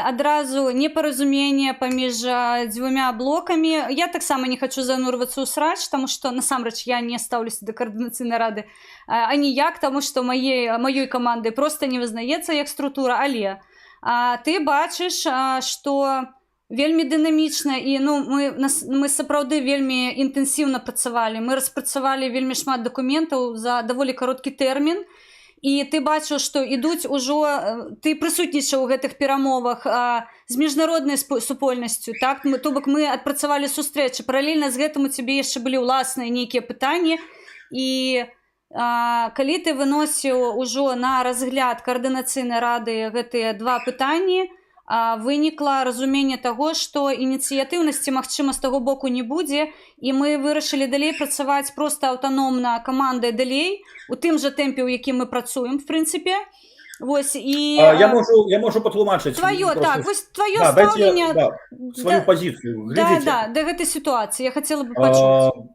адразу непаразуменне паміж дзвюмя блокамі. Я таксама не хочу занурвацца ў срач, таму што насамрэч я не стаўлюся да каардынацыйнай рады аніяк, таму што маёй каманды просто не вызнаецца як структура. Але ты бачыш, што вельмі дынамічна і, ну, мы сапраўды вельмі інтэнсіўна працавалі, мы распрацавалі вельмі шмат дакументаў за даволі кароткі тэрмін, і ты бачыў, што ідуць ужо, ты прысутнічаў у гэтых перамовах з міжнароднай супольнасцю, так? Мы, то бок, мы адпрацавалі сустрэчы. Паралельна з гэтым у цябе яшчэ былі ўласныя нейкія пытанні, і калі ты выносіў ужо на разгляд каардынацыйнай рады гэтыя два пытанні, вынікла разуменне таго, што ініцыятыўнасці, магчыма, з таго боку не будзе, і мы вырашылі далей працаваць проста аўтаномна камандай далей у тым жа тэмпе, у якім мы працуем, в прынцыпе. Вось і Я можу патлумачыць. Твоё просто. Так, вось твоё Да, дайте, стаўленне да, сваю пазіцыю. Глядзіце. Да, да гэтай сітуацыі я хацела бы пачуць.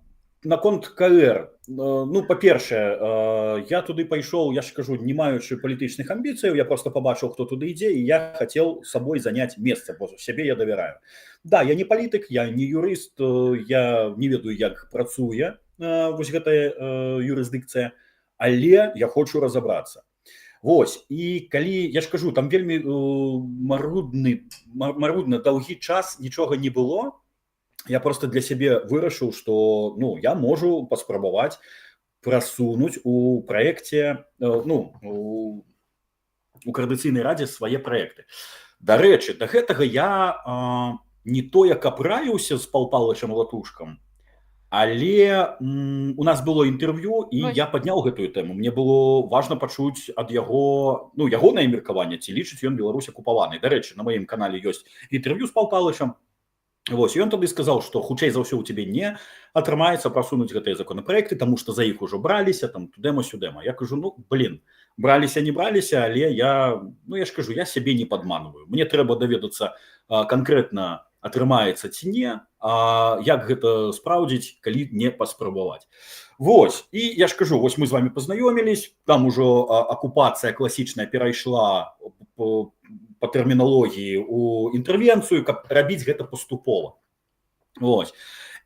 Наконт КР, ну, па-першае, я туды пайшоў, я ж кажу, не маючы палітычных амбіцыяў. Я просто пабачыў, хто туды ідзе, і я хацеў сабой заняць месца, бо сябе я давяраю. Да, я не палітык, я не юрыст, я не ведаю, як працуе вось гэтая юрысдыкцыя, але я хочу разабрацца. Вось, і калі, я ж кажу, там вельмі марудна доўгі час нічога не было, я просто для сябе вырашыў, что, ну, я можу паспрабаваць прасунуць у праекце, ну, у каардынацыйнай радзе свае праекты. Дарэчы, да гэтага я не тое каб раіўся з Пал Палычам Латушкам, але у нас было інтэрв'ю, і Вось. я падняў гэтую тэму. Мне было важна пачуць ад яго, ну, ягонае меркаванне, ці лічыць ён Беларусь акупаванай. Дарэчы, на маім канале ёсць інтэрв'ю з Пал Палычам. Вось, ён тады сказаў, што хутчэй за ўсё у цябе не атрымаецца прасунуць гэтыя законапраекты, таму што за іх ужо браліся, там, тудэма сюдэма. Я кажу: «Ну, блин, браліся, не браліся, але я, ну, я ж кажу, я сябе не падманваю. Мне трэба даведацца канкрэтна, атрымаецца ці не, а як гэта спраўдзіць, калі не паспрабаваць?» Вось, і я ж кажу, вось мы з вами пазнаёмілись, там ужо акупацыя класічная перайшла по тэрміналогіі у інтэрвенцыю, каб рабіць гэта паступова. Вось.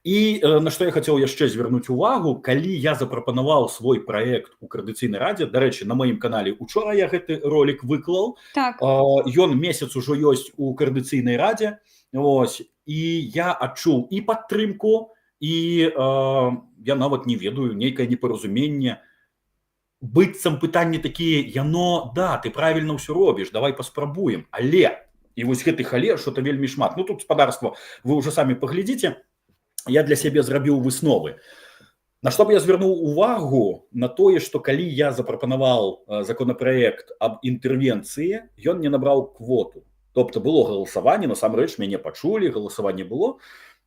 І на што я хацеў яшчэ звярнуць увагу: калі я запрапанаваў свой праект у каардынацыйнай радзе, дарэчы, на маім канале учора я гэты ролик выклаў, ён месяц ужо ёсць у каардынацыйнай радзе. Ось, і я адчуў і падтрымку, і я нават не ведаю, нейкае непаразуменне, быццам пытанні такія яно: «Да, ты правильно ўсё робіш, давай паспрабуем», але, і вось гэтых але что-то вельмі шмат. Ну, тут, спадарства, вы уже самі паглядзіце, я для сябе зрабіў высновы. На што б я звярнуў увагу? На тое, што калі я запрапанаваў законопроект аб інтэрвенцыі, ён не набраў квоту. Тобто было галасаванне, насамрэч мяне пачулі, галасаванне было,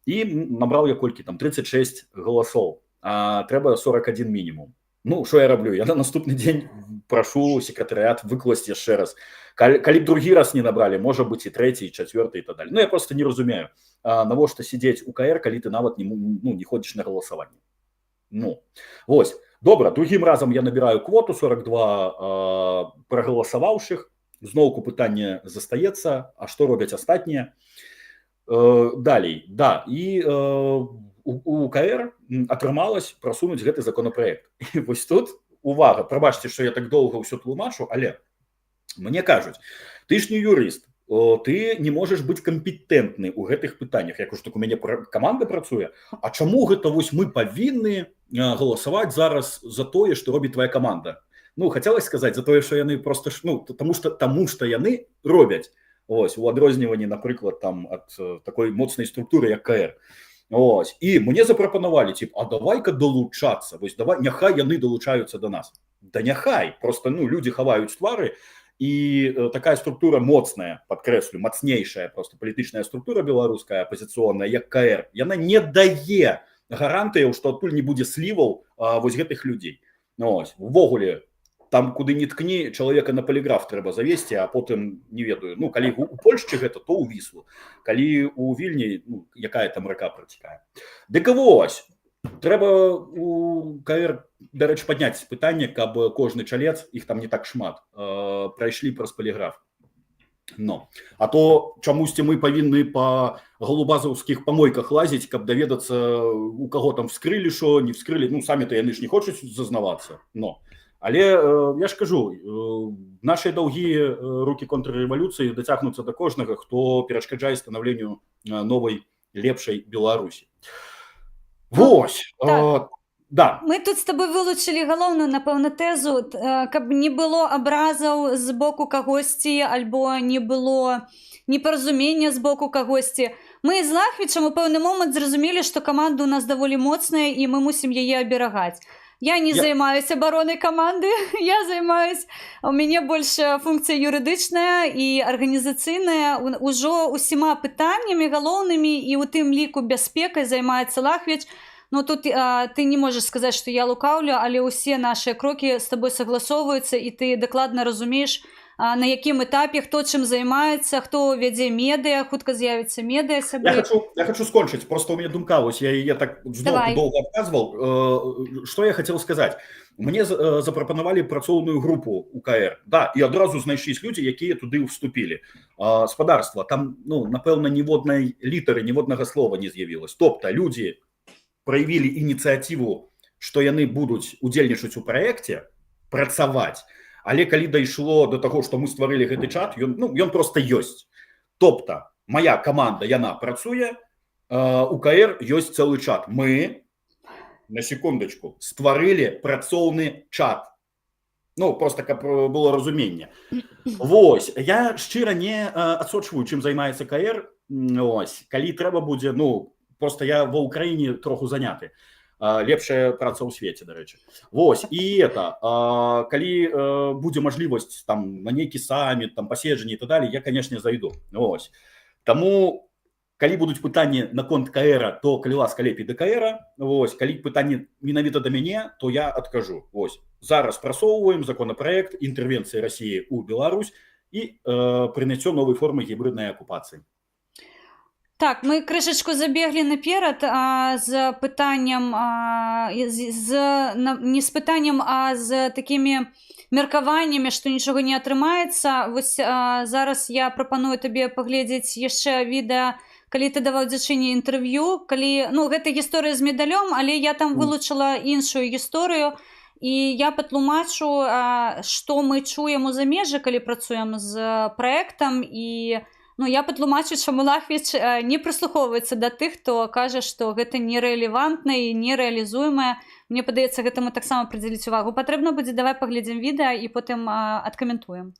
і набраў я колькі там, 36 галасоў, а трэба 41 мінімум. Ну, что я раблю? Я на наступны дзень прашу секретариат выкласць яшчэ раз. Калі б другі раз не набралі, можа быть, і трэці, і чацвёрты, і так далее. Ну, я просто не разумею, навошта сидзець у КР, калі ты нават не, ну, не ходзіш на галасаванне. Ну вось, добра, другім разам я набіраю квоту 42 прагаласаваўшых. Зноўку пытанне застаецца: а што робяць астатнія? Далей, да, і У КР атрымалось прасунуць гэты законопроект. І вось тут увага, прабачце, что я так доўга ўсё тлумачу, але мне кажуць: «Ты ж не юрыст, ты не можаш быць кампетэнтны ў гэтых пытаннях». Я кажу: «Так у мяне каманда працуе, а чаму гэта вось мы павінны галасаваць зараз за тое, што робіць твоя каманда?» Ну, хотелось сказать: за тое, что яны просто ж, ну, тому что яны робяць. Ось, у адрозніванні, напрыклад, там ад такой моцнай структуры, як КР. Ось, і мне запрапанавалі, тип, а давай-ка далучацца, вось давай, няхай яны далучаюцца до нас. Да няхай, просто, ну, люди хаваюць твары, і такая структура моцная, падкрэслю, мацнейшая просто палітычная структура беларуская апозіцыйная, як КР, яна не дае гарантыяў, што адтуль не будзе сліваў вось гэтых людзей. Ну, ось, увогуле там, куды не ткні, чалавека на паліграф трэба завесці, а потым, не ведаю, ну, калі у Польшчы гэта, то ў Віслу, калі у Вільні, ну, якая там рака працікае. Дык вось, трэба у КР, дарэчы, падняць пытанне, каб кожны чалец, іх там не так шмат, прайшлі праз паліграф. Но а то чамусьці мы павінны па галубазаўскіх памойках лазіць, каб даведацца, у каго там вскрыли, шо не вскрыли. Ну, самі то яны ж не хочуць зазнавацца. Но але я ж кажу, наши даўгія руки контррэвалюцыі дацягнуцца да кожнага, хто перашкаджае станаўленню новай, лепшай Беларусі. Вось. Так. Да. Мы тут з тобой вылучылі галоўную, напэўна, тэзу, каб не было абразаў з боку кагосьці альбо не было непаразумення з боку кагосьці. Мы з Лахвічам у пэўны момант зразумелі, што каманда у нас даволі моцная і мы мусім яе аберагаць. Я не займаюсь абаронай каманды, я займаюсь, у мяне больш функцыя юрыдычная і арганізацыйная. Ужо усіма пытаннямі галоўнымі і у тым ліку бяспекай займаецца Лахвіч. Ну, тут ты не можаш сказаць, што я лукаўлю, але ўсе нашыя крокі з табой сагласоўваюцца, і ты дакладна разумееш, на якім этапе хто чым займаецца, хто вядзе медыа, хутка з'явіцца медыа, сябры. Я хочу скончыць, просто у меня думка, вось я так зноў Давай. долго адказваў. Что я хотел сказать: мне запрапанавалі працоўную групу у КР, да, і адразу знайшлись людзі, якія туды ўступілі. Спадарства, там, ну, напэўна, ніводнай літары, ніводнага слова не з'явілась. Тобто людзі праявілі ініцыятыву, што яны будуць удзельнічаць у праекце, працаваць, але калі дайшло до таго, што мы стварылі гэты чат, ён, ну, ён просто ёсць. Тобто моя команда, яна працуе, у КР ёсць цэлы чат. Мы, на секундочку, стварылі працоўны чат, ну, просто каб было разуменне. Вось, я шчыра не адсочваю, чым займаецца КР. Ось, калі трэба будзе, ну, просто я ва Ўкраіне троху заняты. Лепшая праца ў свеце, дарэчы. Вось, і это, калі будзе мажлівасць там на нейкі саміт, там паседжанні і так далее, я, конечно, зайду. Ось, таму калі будуць пытанні наконт КР, то, калі ласка, лепей да КР. Вось, калі пытанні менавіта да мяне, то я адкажу. Вось, зараз прасоўваем законопроект інтэрвенцыі России ў Беларусь і прыняццё новай формы гібрыднай акупацыі. Так, мы крышачку забеглі наперад з пытаннем, не з пытаннем, а з такімі меркаваннямі, што нічога не атрымаецца. Вось, зараз я прапаную табе паглядзець яшчэ відэа, калі ты даваў дзяўчыне інтэрв'ю, калі, ну, гэта гісторыя з медалём, але я там вылучыла іншую гісторыю, і я патлумачу, што мы чуем у замежжы, калі працуем з праектам, і, ну, я патлумачу, чаму Лахвіч не прыслухоўваецца да тых, хто кажа, што гэта нерэлевантна і нерэалізуемае. Мне падаецца, гэтаму таксама прыдзяліць увагу патрэбна будзе. Давай паглядзім відэа і потым адкаментуем.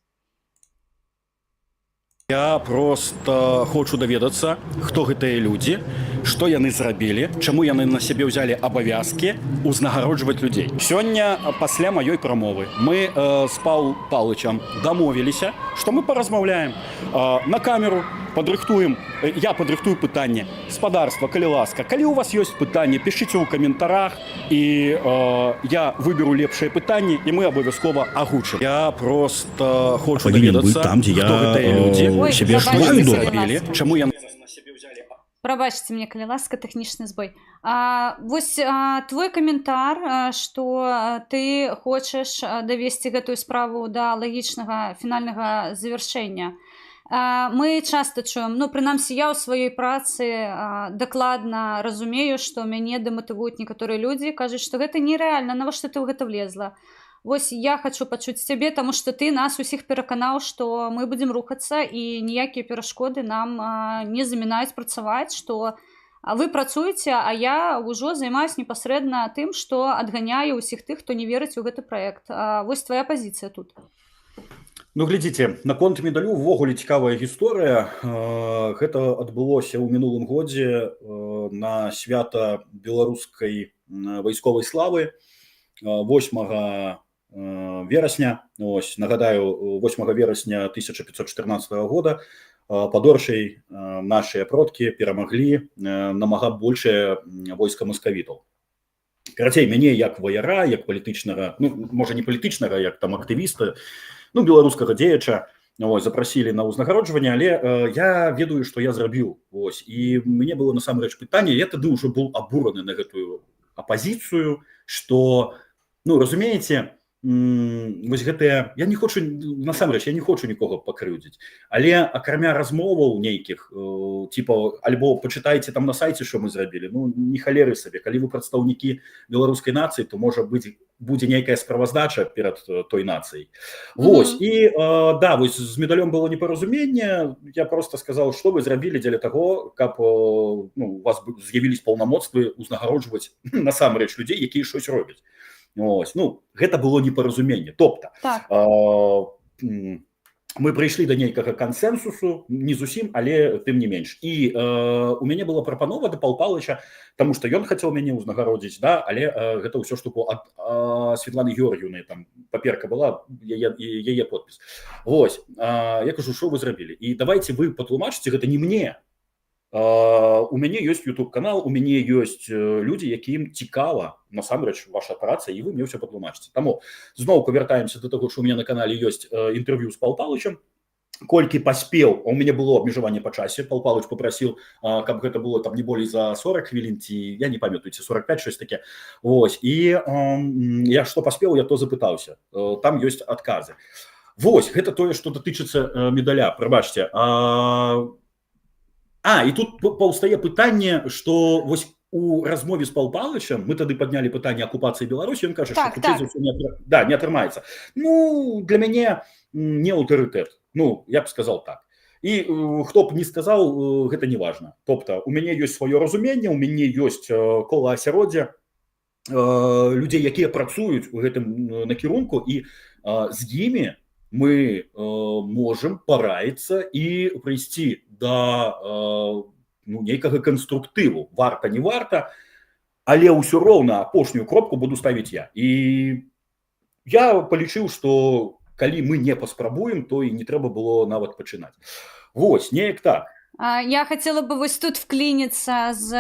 Я просто хочу даведацца, хто гэтыя людзі, што яны зрабілі, чаму яны на сябе ўзялі абавязкі узнагароджваць людзей. Сёння пасля маёй прамовы мы з Пал Палычам дамовіліся, што мы паразмаўляем на камеру, падрыхтуем, я падрыхтую пытанне. Спадарства, калі ласка, калі у вас ёсць пытанне, пішыце ў каментарах, і я выберу лепшае пытанне, і мы абавязкова агучым. Я просто хочу Павінен быць даведацца, там, дзе я, хто гэтыя людзі, Ой, сябе прабачце, адчуваю калі добра. зрабілі, ласка. чаму яны на сябе ўзялі. Прабачце мне, калі ласка, тэхнічны збой. Вось, твой каментар, што ты хочаш давесці гэтую справу да лагічнага фінальнага завяршэння. Мы часта чуем, ну, прынамсі я ў сваёй працы дакладна разумею, што мяне дэматывуюць некаторыя людзі, кажуць, што гэта нерэальна, навошта ты ў гэта влезла. Вось я хочу пачуць цябе, таму што ты нас усіх пераканаў, што мы будзем рухацца і ніякія перашкоды нам не замінаюць працаваць, што вы працуеце, а я ўжо займаюсь непасрэдна тым, што адганяю ўсіх тых, хто не верыць у гэты праект. Вось твоя пазіцыя тут. Ну, глядзіце, наконт медалю увогуле цікавая гісторыя. Гэта адбылося ў мінулым годзе на свята беларускай вайсковай славы 8 верасня. Ось, нагадаю, 8 верасня 1514 года пад Оршай нашыя продкі перамаглі намага большее войска маскавітаў. Карацей, мяне як ваяра, як палітычнага, ну, можа, не палітычнага, як там актывіста, ну, беларускага дзеяча, ось, запрасілі на ўзнагароджванне, але я ведаю, што я зрабіў. Ось, і мне было насамрэч пытанне, я тады ўжо был абураны на гэтую апазіцыю, что, ну, разумееце, вось гэтыя, я не хочу, насамрэч я не хочу нікога пакрыўдзіць, але акрамя размоваў нейкіх типа альбо пачытайце там на сайце, що мы зрабілі, ну, не халеры сабе, калі вы прадстаўнікі беларускай нацыі, то, можа быць, будзе нейкая справаздача перад той нацыяй. Вось. І да, вось з медалём было непаразуменне. Я просто сказал, что вы зрабілі дзеля таго, каб ну, у вас з'явілись паўнамоцтвы узнагароджваць насамрэч людзей, якія щось робяць. Ось, ну, гэта было непаразуменне, тобто мы прыйшлі да нейкага кансенсусу, не зусім, але тым не менш. І у мяне была прапанова да Пал Палыча, тому что ён хацеў мяне ўзнагародзіць, да, але гэта ўсё ж таку ад Светланы Георгіўны там паперка была, яе подпіс. Вось, я кажу, що вы зрабілі, і давайте вы патлумачыце гэта не мне. У мяне ёсць YouTube канал, у мяне ёсць людзі, якім цікава насамрэч ваша праца, і вы мне ўсё патлумачыце. Таму зноўку вяртаемся до таго, що у меня на канале ёсць інтэрв'ю з Пал Палычам, колькі паспеў, у мяне было абмежаванне па часе, Пал Палыч попросил, каб гэта было там не болей за 40 хвілін ці, я не памятаю, ці 45, щось таке. Вось, і я што паспеў, я то запытаўся, там ёсць адказы. Вось, гэта тое, што датычыцца медаля, прабачце. І тут паўстае пытанне, что вось у размове з Пал Палычам мы тады паднялі пытанне акупацыі Беларусі, ён кажа, так, што так. Не, да, не атрымаецца. Ну, для мяне не аўтарытэт, ну, я б сказал так. І хто б не сказаў, гэта не важно. Тобто у мяне ёсць сваё разуменне, у мяне ёсць кола асяроддзя людзей, якія працуюць у гэтым накірунку, і з імі мы можем параіцца і прыйсці да ну, нейкага канструктыву, варта, не варта, але ўсё роўна апошнюю кропку буду ставіць я. І я палічыў, что калі мы не паспрабуем, то і не трэба было нават пачынаць. Вось неяк так. Я хотела бы вось тут вклиниться з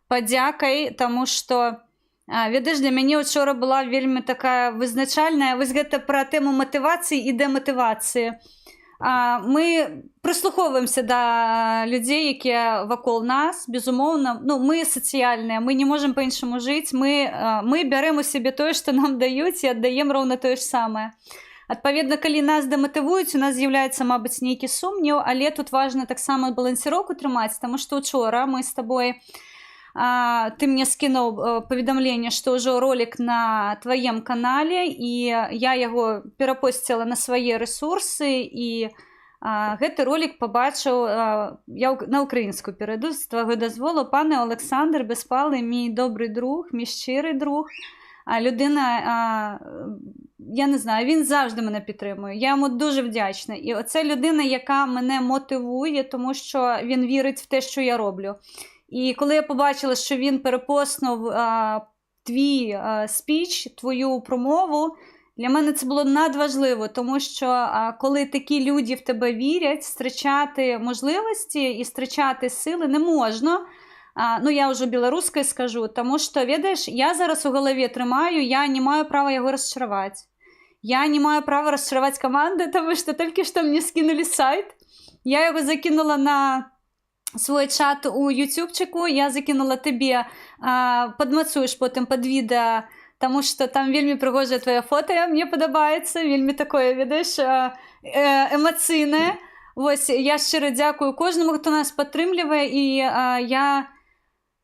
падзякай, тому что, ведаеш, для мяне учора была вельмі такая вызначальная, вось гэта пра тэму матывацыі і дэматывацыі. Мы прыслухоўваемся да людзей, якія вакол нас, безумоўна. Ну, мы сацыяльныя, мы не можам па-іншаму жыць, мы бярэм у сябе тое, што нам даюць, і аддаем роўна тое ж самае. Адпаведна, калі нас дэматывуюць, у нас з'яўляецца, мабыць, нейкі сумнеў, але тут важна таксама балансіроўку трымаць, таму што учора мы з табой, ты мне скінуў паведамленне, што ўжо ролик на тваем канале, і я яго перапосціла на свае рэсурсы, і гэты ролик пабачыў, я на украінскую перайду з твайго дазволу, пане Олександр Беспалы, мій добрий друг, мій щирий друг, людина, я не знаю, він завжди мене підтримує. Я йому дуже вдячна. І оце людина, яка мене мотивує, тому що він вірить в те, що я роблю. І коли я побачила, що він перепостнув твій спіч, твою промову, для мене це було надважливо, тому що коли такі люди в тебе вірять, страчати можливості і страчати сили не можна. Ну, я вже білоруською скажу, тому що, ведаеш, я зараз у голові тримаю, я не маю права його розчарувати. Я не маю права розчарувати команду, тому що тільки що мені скинули сайт. Я його закинула на свой чат у ютубчику, я закинула табе, падмацуеш потым пад відэа, таму што там вельмі прыгожае твоё фото, мне падабаецца, вельмі такое, ведаеш, эмацыйнае. Вось я шчыра дзякую кожнаму, хто нас падтрымлівае, і я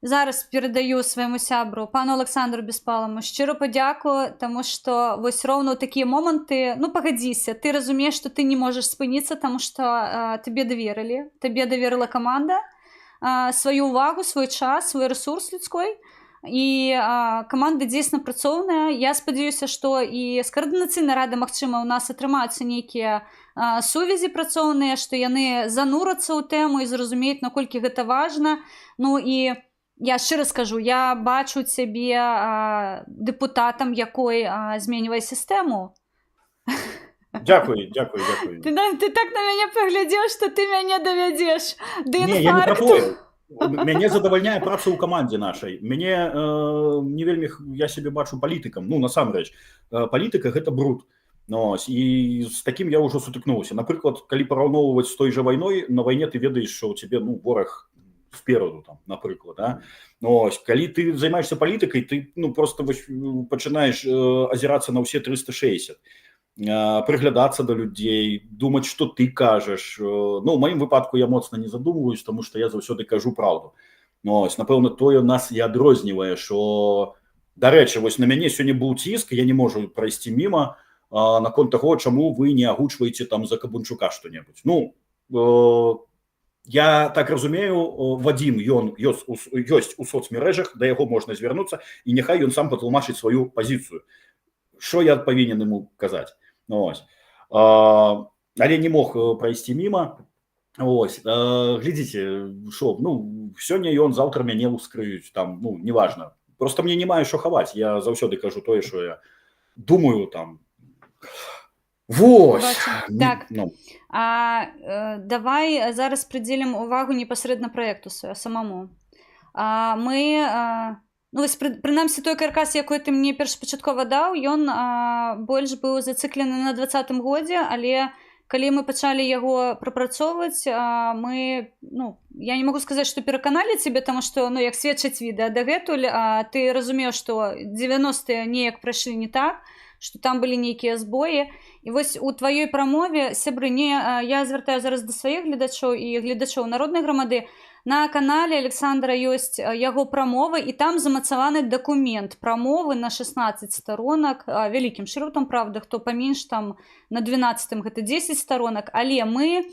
зараз перадаю свайму сябру, пану Александру Беспаламу, шчыра падзяку, таму што вось роўна ў такія моманты, ну, пагадзіся, ты разумееш, што ты не можаш спыніцца, таму што табе даверылі, табе даверыла каманда сваю увагу, свой час, свой ресурс людской, і каманда дзейсна працоўная. Я спадзяюся, што і з каардынацыйнай рады, магчыма, у нас атрымаюцца нейкія сувязі працоўныя, што яны занурацца ў тэму і зразумеюць, наколькі гэта важна. Ну і я шчыра скажу, я бачу цябе дэпутатам, якой зменьвае сістэму. Дзякую, дзякую, дзякую. Ты так на мяне паглядзеў, што ты мяне давядзеш да Не, я не пра інфаркту. тое. Мяне задавальняе праца ў камандзе нашай. Мяне не вельмі я сябе бачу палітыкам. Ну, насамрэч, палітыка — гэта бруд. Ну, ось, і з такім я ўжо сутыкнуўся. Напрыклад, калі параўноўваць з той жа вайной, на вайне ты ведаеш, што ў цябе, ну, вораг спераду там, напрыклад, да? Ну, ось, калі ты займаешься палітыкай, ты, ну, просто вось, пачынаеш азірацца на ўсе 360, прыглядацца да людзей, думаць, што ты кажаш. Ну, у маім выпадку я моцна не задумваюсь, тому што я заўсёды кажу праўду. Ну, ось, напэўна, тое нас і адрознівае, що, дарэчы, вось на мяне сёння быў ціск, я не можу прайсці міма, наконт таго, чаму вы не агучваеце там за Кабунчука што-небудзь. Ну, я так разумею, Вадзім, ён ёсць у соцмярэжах, да яго можна звярнуцца, і няхай ён сам патлумачыць сваю пазіцыю. Що я павінен ему казаць? Ну, ось. Але не мог прайсці міма. Ось, глядзіце, шо, ну, сёння ён, заўтра мяне ўскрыюць там, ну, неважно. Просто мне не маю що хаваць, я заўсёды кажу тое, що я думаю там. Вось. Бачым. Так. Ну. Давай зараз прыдзелім увагу непасрэдна праекту самому. Мы, ну, вось, прынамсі той каркас, якой ты мне першапачаткова даў, ён больш быў зацыклены на 20-м годзе, але калі мы пачалі яго прапрацоўваць, мы, ну, я не магу сказаць, што пераканалі цябе, таму што, ну, як сведчыць відэа дагэтуль, ты разумеў, што 90-е неяк прайшлі не так, што там былі нейкія збоі. І вось у тваёй прамове, сябры, не, я звяртаю зараз да сваіх гледачоў і гледачоў «Народнай грамады», на канале Александра ёсць яго прамова, і там замацаваны дакумент прамовы на 16 старонак, вялікім шрыфтам, правда, хто паменш, там на 12, гэта 10 старонак, але мы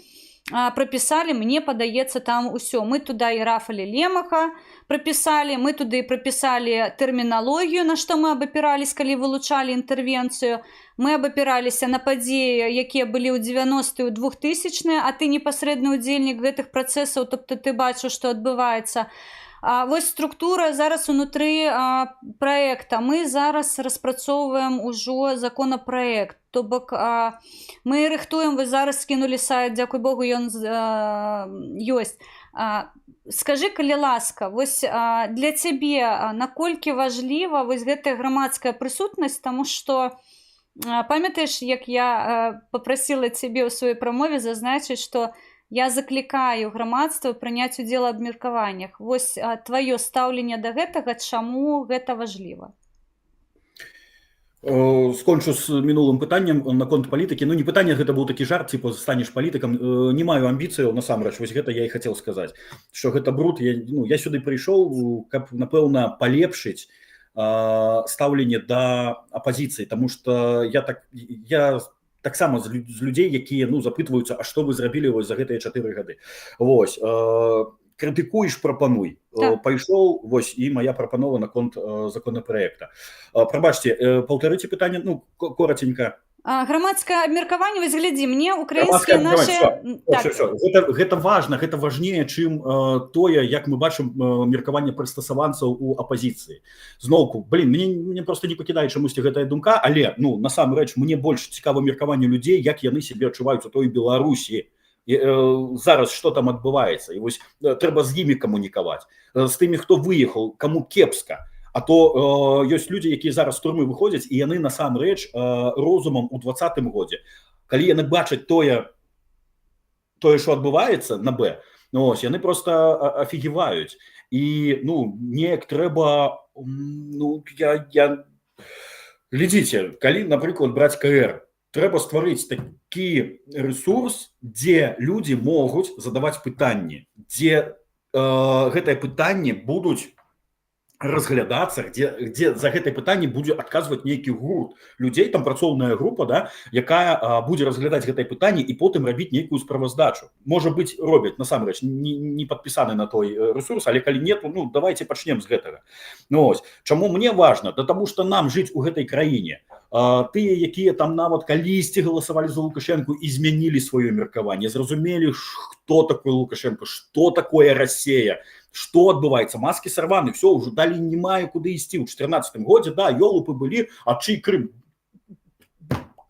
прапісалі, мне падаецца, там усё. Мы туда і Рафаля Лемаха прапісалі, мы туды прапісалі тэрміналогію, на што мы абапірались, калі вылучалі інтэрвенцыю, мы абапіраліся на падзеі, якія былі ў 90-е, 2000-е, а ты непасрэдны удзельнік гэтых працэсаў, тобто ты бачыў, што адбываецца. Вось структура зараз унутры праекта. Мы зараз распрацоўваем ужо законапраект, то бок мы рыхтуем, вы зараз скінулі сайт, дзякуй Богу, ён ёсць. Скажы, калі ласка, вось для цябе наколькі важліва вось гэтая грамадская прысутнасць, таму што памятаеш, як я папрасіла цябе ў сваёй прамове зазначыць, што я заклікаю грамадства прыняць удзел у абмеркаваннях? Вось тваё стаўленне да гэтага, чаму гэта важліва? Скончу з мінулым пытаннем наконт палітыкі. Ну, не пытанне, гэта быў такі жарт, типа станеш палітыкам. Не маю амбіцыяў насамрэч, вось гэта я і хацеў сказаць, что гэта бруд. Я, ну, я сюды прыйшоў, каб, напэўна, палепшыць стаўленне да апазіцыі, тому что я таксама з людзей, якія, ну, запытваюцца: «А што вы зрабілі вось за гэтыя 4 гады?» Вось, крытыкуеш — прапануй. Так. Пайшоў, вось і моя прапанова наконт законапраекта. Прабачце, паўтарыце пытанне, ну, коротенько. Грамадскае абмеркаванне, вось глядзі, мне украінскія Грамадскае наши абмеркаванне. Так. Всё, всё. Гэта важна, гэта важнее, чым тое, як мы бачым меркаванне прыстасаванцаў у апазіцыі. Зноўку, блин, мне просто не пакідае чамусьці гэтая думка, але, ну, насамрэч мне больш цікава меркаванне людзей, як яны сябе адчуваюць у той Беларусі. І зараз што там адбываецца, і вось трэба з імі камунікаваць, з тымі, хто выехаў, каму кепска. А то ёсць людзі, якія зараз з турмы выходзяць, і яны насамрэч розумам у 20-м годзе, калі яны бачаць тое, що адбываецца на Б, ну, ось, яны просто афігеваюць. І, ну, неяк трэба, ну, я, глядзіце, калі, напрыклад, браць КР Трэба стварыць такі ресурс, дзе людзі могуць задаваць пытанні, дзе гэтае пытанне будуць разглядацца, где за гэтае пытанне будзе адказваць нейкі гурт людзей, там працоўная група, да, якая будзе разглядаць гэтае пытанне і потым рабіць нейкую справаздачу. Можа быть, робяць, насамрэч не падпісаны на той ресурс, але калі нету, ну, давайте пачнем з гэтага. Ну, ось чаму мне важно: да таму что нам жыць у гэтай краіне. Тыя, якія там нават калісьці галасавалі за Лукашенко і змянілі сваё меркаванне, зразумелі, хто такой Лукашенко, что такое Россия, что адбываецца, маски сорваны, все, уже далі не мае куды ісці. У 14 годзе, да, ёлупы былі, а чый Крым?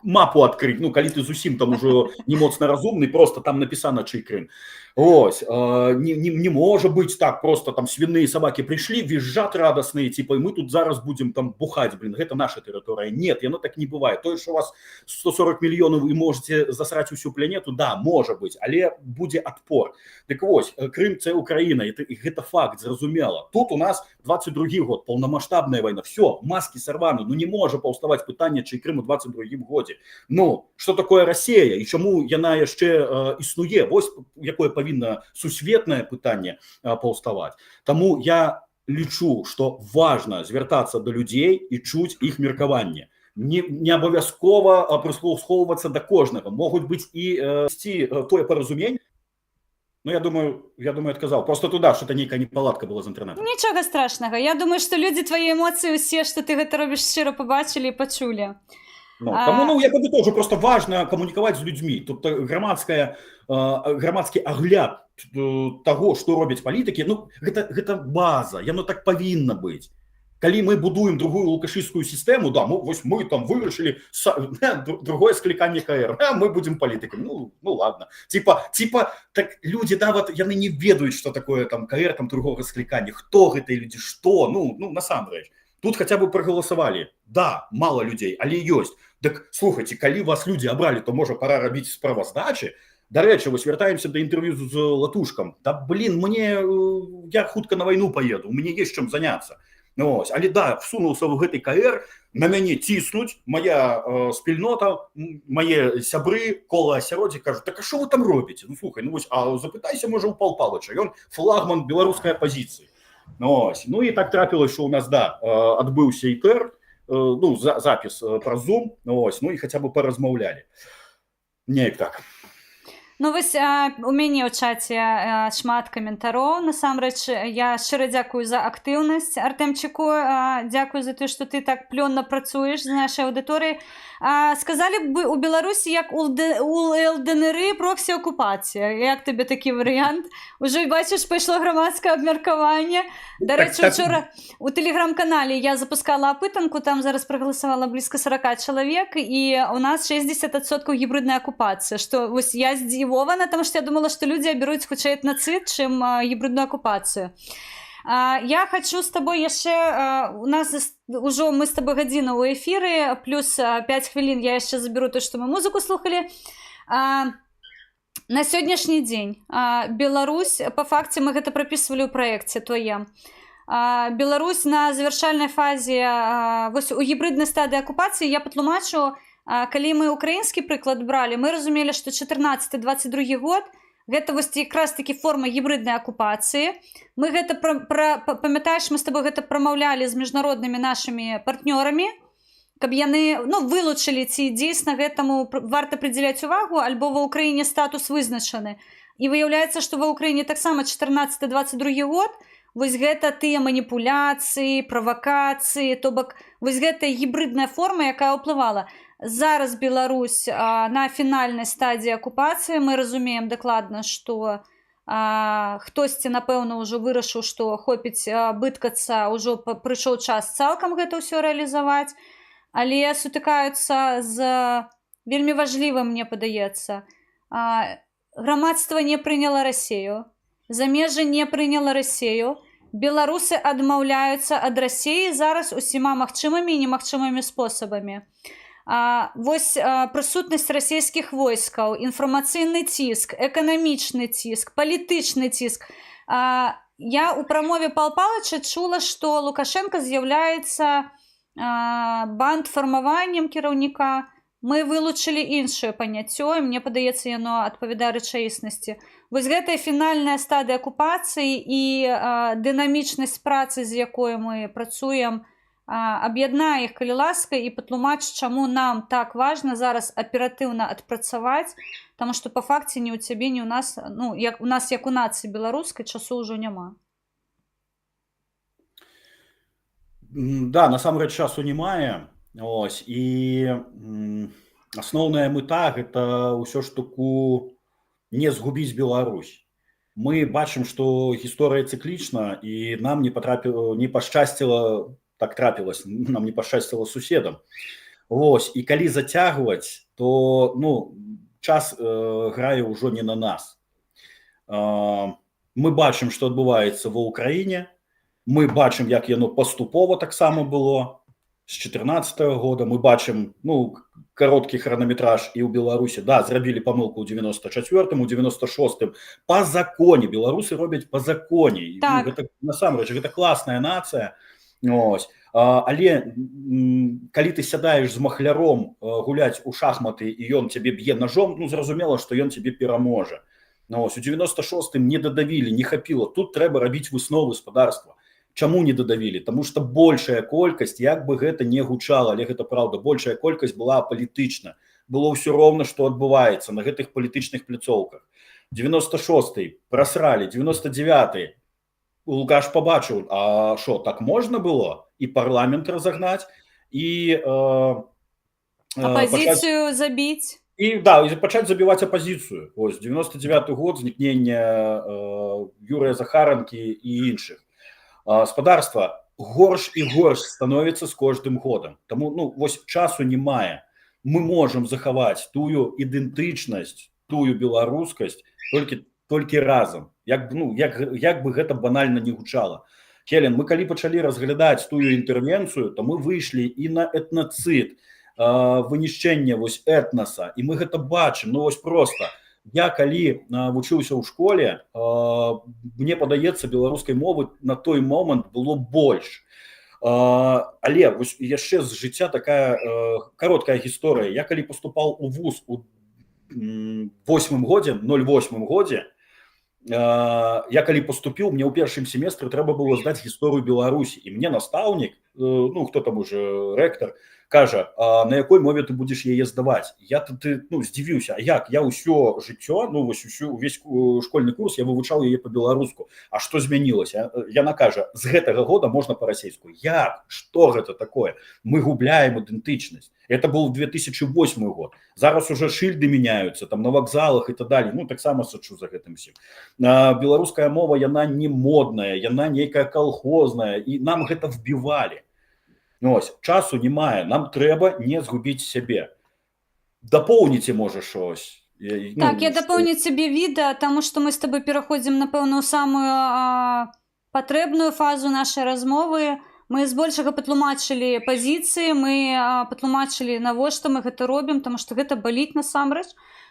Мапу открыть, ну, калі ты зусім там ужо не моцна разумны, просто там написано, чый Крым. Ось, не можа быть так просто: там свиные собаки пришли, визжат радостные, типа, и мы тут зараз будем там бухать, блин, гэта наша тэрыторыя. Нет, яно так не бывает. Тое, что у вас 140 мільёнаў и можете засрать усю планету, да, можа быть, але будзе отпор. Дык вось, Крым — це Украина, і гэта факт, зразумела. Тут у нас 22 год, полномасштабная война, все, маски сорваны, ну, не можа паўставаць пытанне, чый Крым у 22 годзе. Ну, что такое Россия і чаму яна яшчэ існуе? Вось якое павінна сусветнае пытанне паўставаць. Таму я лічу, что важно звяртацца до людзей і чуць іх меркаванне. Не абавязкова прыслухоўвацца да кожнага, могуць быць і тое паразуменне. Ну, я думаю, адказаў. Просто туда что-то нейкая неполадка была з інтэрнетом. Нічога страшнага. Я думаю, што людзі твае эмоцыі усе, што ты гэта робіш шчыра, пабачылі і пачулі. Ну, таму, ну, я падытожу: просто важно камунікаваць з людзьмі. Тут грамадскі агляд таго, што робяць палітыкі, ну, гэта база, яно так павінна быць. Калі мы будуем другую лукашысцкую сістэму, да, мы, вось мы там вырашылі другое скліканне КР, а мы будем палітыкамі. Ну ладно, типа так люди нават яны не ведаюць, что такое там КР, там другого склікання, хто гэтыя людзі, что, ну, насамрэч тут хотя бы проголосовали, да, мало людей, але ёсць. Дык слухайте, калі вас люди абралі, то, можа, пора рабіць справаздачы. Дарэчы, вось вяртаемся до інтэрв'ю з Латушкам. Да блин, мне я хутка на войну поеду, у мяне есть чым заняться. Ну, ось, але да, всунулся в гэты КР, на мяне ціснуць моя спільнота, мае сябры, кола асяроддзя, кажуць: «Так а що вы там робіце?» Ну, слухай, ну вось, а запытайся, можа, у Пал Палыча, ён флагман беларускай апазіцыі. Ну, ось. Ну і так трапілася, що у нас, да, адбыўся ітэр, ну, запіс праз Zoom, ну, ось, ну і хаця бы паразмаўлялі неяк так. Ну вось, у мяне ў чаце шмат каментароў. Насамрэч я шчыра дзякую за актыўнасць, Артэмчыку, дзякую за тое, што ты так плённа працуеш з нашай аўдыторыяй. Сказалі б, у Беларусі, як у ЛДНР, проксі акупацыя. Як табе такі варыянт? Ужо, бачыш, пайшло грамадскае абмеркаванне. Дарэчы, Так. учора у тэлеграм-канале я запускала апытанку, там зараз прагаласавала блізка 40 чалавек, і у нас 60% гібрыдная акупацыя, што вось я здзівована, таму што я думала, што людзі абяруць хутчэй этнацыд, чым гібрыдную акупацыю. Я хочу з табой яшчэ, у нас ўжо мы з табой гадзіну ў эфіры, плюс 5 хвілін я яшчэ заберу то, што мы музыку слухалі. На сённяшні дзень Беларусь по факце, мы гэта прапісвалі ў праекце тваем, Беларусь на завяршальнай фазе, вось у гібрыднай стадыі акупацыі. Я патлумачу: калі мы украінскі прыклад бралі, мы разумелі, што 14-22 год — гэта вось якраз такі форма гібрыднай акупацыі. Мы гэта памятаеш, мы з тобой гэта прамаўлялі з міжнароднымі нашымі партнёрамі, каб яны, ну, вылучылі, ці дзейсна гэтаму варта прыдзяляць увагу альбо ва Ўкраіне статус вызначаны. І выяўляецца, што ва Ўкраіне таксама 14-22 год вось гэта тыя маніпуляцыі, правакацыі, то бок вось гэтая гібрыдная форма, якая ўплывала. Зараз Беларусь на фінальнай стадіі акупацыі. Мы разумеем дакладна, што хтосьці, напэўна, ўжо вырашыў, што хопіць быткацца, ўжо прыйшоў час цалкам гэта ўсё рэалізаваць, але сутыкаюцца з вельмі важлівым, мне падаецца: грамадства не прыняла Расею, замежжа не прыняла Расею, беларусы адмаўляюцца ад Расеі зараз усіма магчымымі і немагчымымі спосабамі. Вось прысутнасць расійскіх войскаў, інфармацыйны ціск, эканамічны ціск, палітычны ціск. Я ў прамове Пал Палыча чула, што Лукашенко з'яўляецца бандфармаваннем кіраўніка. Мы вылучылі іншае паняццё, і мне падаецца, яно адпавядае рэчаіснасці. Вось гэтая фінальная стадыя акупацыі і дынамічнасць працы, з якой мы працуем, аб'яднае іх, калі ласка, і патлумач, чаму нам так важна зараз аператыўна адпрацаваць, таму што па факце ні ў цябе, ні ў нас, ну, як у нас, як у нацыі беларускай, часу ўжо няма. Да, насамрэч часу не мае. Ось, і асноўная мэта — гэта ўсё ж таку не згубіць Беларусь. Мы бачым, што гісторыя цыклічна, і нам не патрапіла, не пашчасціла, так трапілась, нам не пашчасціла суседам. Вось, і калі зацягваць, то, ну, час грае ўжо не на нас. Мы бачым, што адбываецца ва Ўкраіне, мы бачым, як яно паступова таксама было з 14-го года, мы бачым, ну, кароткі хранаметраж і ў Беларусі. Да, зрабілі памылку ў 94-м, у 96-м па законе, беларусы робяць па законе. Так. Ну, гэта, насамрэч, гэта класная нацыя. Ось. Але калі ты сядаеш з махляром гуляць у шахматы, і ён цябе б'е ножом, ну, зразумела, што ён цябе пераможа. Ну, ось, у 96-м не дадавілі, не хапіла. Тут трэба рабіць высновы, спадарства. Чаму не дадавілі? Таму што большая колькасць, як бы гэта не гучала, але гэта праўда, большая колькасць была палітычна. Было ўсё роўна, што адбываецца на гэтых палітычных пляцоўках. 96-й прасралі, 99-й Лукаш пабачыў, а шо, так можна было? І парламент разагнаць, і апазіцыю забіць. І, да, і пачаць забіваць апазіцыю. Ось 99 год, знікнення Юрыя Захаранкі і іншых. Спадарства, горш і горш становіцца з кожным годам. Таму, ну, вось часу не мае. Мы можам захаваць тую ідэнтычнасць, тую беларускасць толькі разам. Як, ну, як бы гэта банальна не гучала. Хелен, мы калі пачалі разглядаць тую інтэрвенцыю, то мы выйшлі і на этнацыд, вынішчэнне вось этнаса, і мы гэта бачым, ну вось просто. Я калі вучыўся ў школе, мне падаецца, беларускай мовы на той момант было больш. Але вось яшчэ з жыцця такая кароткая гісторыя. Я калі паступаў у вуз у восьмым годзе, 08 годзе, я калі поступіў, мне ў першым семестры трэба было здаць гісторыю Беларусі, і мне настаўнік, ну, хто там уже, рэктар, кажа: «А на якой мове ты будзеш яе здаваць?» Я тады, ну, здзівіўся: а як, я ўсё жыццё, ну вось усю, увесь школьны курс я вывучаў яе по-беларуску, а што змянілася? Яна кажа: «З гэтага года можна па-расейску». Як, что гэта такое? Мы губляем ідэнтычнасць. Это был 2008 год. Зараз уже шыльды меняются там на вокзалах и так далее. Ну, таксама сачу за гэтым всем. Беларуская мова, яна не модная, яна нейкая колхозная, і нам гэта вбівалі. Ну, ось, часу не мае, нам трэба не згубіць сябе. Дапоўніце, можа, щось. Ну, Так, я дапоўню цябе відэа, таму што мы з табой пераходзім, напэўна, ў самую патрэбную фазу нашай размовы. Мы збольшага патлумачылі пазіцыі, мы патлумачылі, навошта мы гэта робім, таму што гэта баліць насамрэч.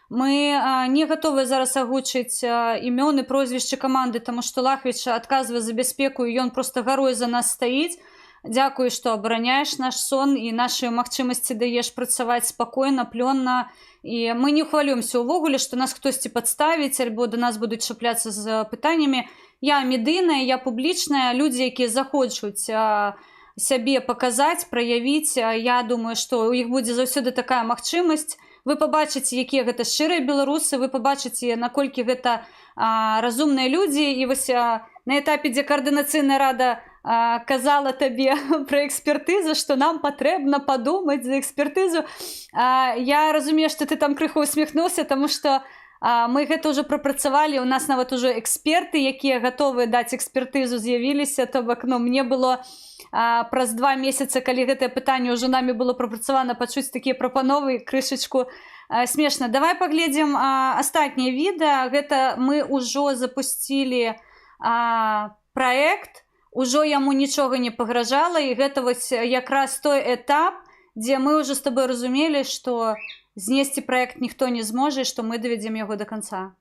Мы не гатовыя зараз агучыць імёны, прозвішчы каманды, таму што Лахвіч адказвае за бяспеку, і ён проста гарой за нас стаіць. Дзякую, што абараняеш наш сон і нашы магчымасці даеш працаваць спакойна, плённа. І мы не хвалюемся ўвогуле, што нас хтосьці падставіць альбо да нас будуць чапляцца з пытаннямі. Я медыйная, я публічная, людзі, якія захочуць сябе паказаць, праявіць, я думаю, што ў іх будзе заўсёды такая магчымасць. Вы пабачыце, якія гэта шчырыя беларусы, вы пабачыце, наколькі гэта разумныя людзі. І вось на этапе, дзе каардынацыйная рада казала табе пра экспертызу, што нам патрэбна падумаць за экспертызу, я разумею, што ты там крыху усміхнуўся, таму што мы гэта ўжо прапрацавалі, у нас нават ужо эксперты, якія гатовыя даць экспертызу, з'явіліся. То бок, ну, мне было праз 2 месяца, калі гэтае пытанне ўжо намі было прапрацавана, пачуць такія прапановы крышачку смешна. Давай паглядзім астатняе відэа. Гэта мы ўжо запусцілі праект, ужо яму нічога не пагражала, і гэта вось якраз той этап, дзе мы ўжо з табой разумелі, што знесці праект ніхто не зможа і што мы давядзем яго до конца.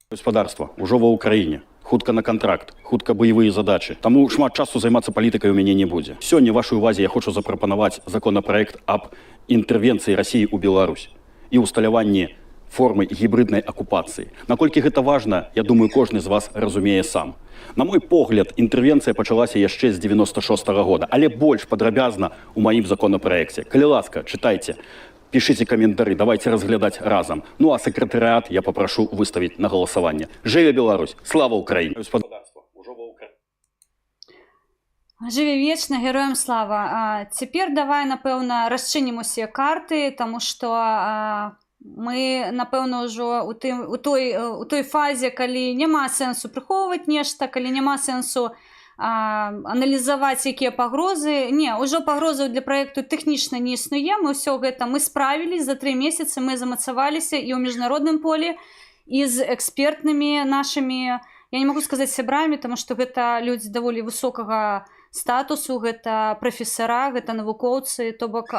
Гаспадарства ўжо ва Ўкраіне. Хутка на контракт, хутка баявыя задачы. Таму шмат часу займацца палітыкай у мяне не будзе. Сёння вашай увазе я хочу запрапанаваць законопроект аб інтэрвенцыі Расіі ў Беларусь і усталяванні формы гібрыднай акупацыі. Наколькі гэта важна, я думаю, кожны з вас разумее сам. На мой погляд, інтэрвенцыя пачалася яшчэ з 96 -го года, але больш падрабязна ў маім законапраекце. Калі ласка, чытайце, пішыце каментары, давайте разглядаць разам. Ну а сакратарыат я папрашу выставіць на галасаванне. Жыве Беларусь, слава Украіне! Гаспадарства ўжо ва Украіне. Жыве вечна, героям слава. Цяпер давай, напэўна, расчынім усе карты, таму што мы, напэўна, ўжо у тым у той фазе, калі няма сэнсу прыхоўваць нешта, калі няма сэнсу аналізаваць, якія пагрозы. Не, ўжо пагрозаў для праекту тэхнічна не існуе. Мы ўсё гэта, мы справілись за 3 месяцы, мы замацаваліся і ў міжнародным полі, і з экспертнымі нашымі, я не могу сказаць сябрамі, таму што гэта людзі даволі высокага статусу, гэта прафесара, гэта навукоўцы, то бок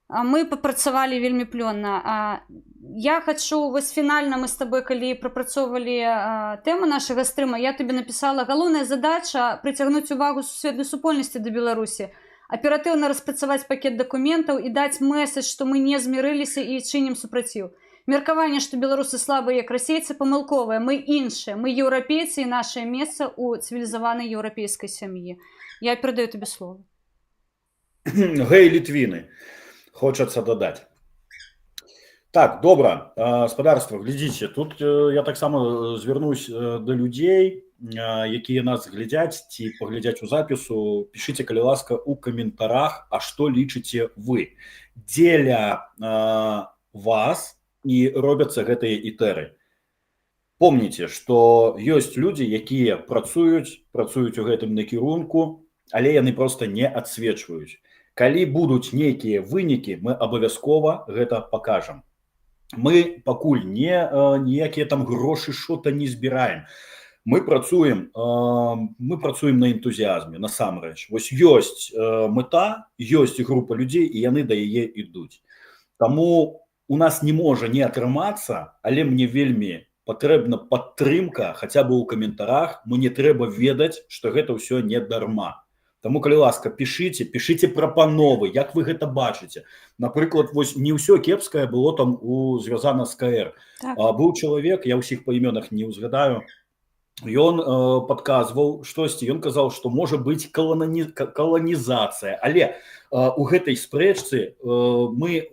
мы папрацавалі вельмі плённа. Я хачу вось фінальна, мы с тобой калі прапрацоўвалі тэму нашага стрыма, я табе напісала: галоўная задача — прыцягнуць увагу сусветнай супольнасці да Беларусі, аператыўна распрацаваць пакет дакументаў і даць месседж, што мы не змірыліся і чынім супраціў. Меркаванне, што беларусы слабыя, як расейцы, памылковае. Мы іншыя, мы еўрапейцы, і нашае месца ў цывілізаванай еўрапейскай сям'і. Я перадаю табе слова. Гэй, літвіны, хочацца дадаць. Так, добра, спадарства, глядзіце, тут я таксама звярнусь да людзей, якія нас глядзяць ці паглядзяць у запісу. Пішыце, калі ласка, у каментарах, а што лічыце вы, дзеля вас і робяцца гэтыя ітэры. Помніце, што ёсць людзі, якія працуюць у гэтым накірунку, але яны просто не адсвечваюць. Калі будуць нейкія вынікі, мы абавязкова гэта пакажам. Мы пакуль не ніякія там грошы что-то не збіраем. Мы працуем на энтузіазме насамрэч. Вось ёсць мэта, ёсць група людзей, і яны да яе ідуць. Таму у нас не можа не атрымацца, але мне вельмі патрэбна падтрымка хаця бы ў каментарах. Мне трэба ведаць, што гэта ўсё не дарма. Таму, калі ласка, пішыце, пішыце прапановы, як вы гэта бачыце. Напрыклад, вось не ўсё кепскае было там у звязана з КР. Так. Быў чалавек, я ўсіх па імёнах не ўзгадаю, ён падказваў штосьці, ён казаў, што можа быць каланізацыя, але у гэтай спрэчцы мы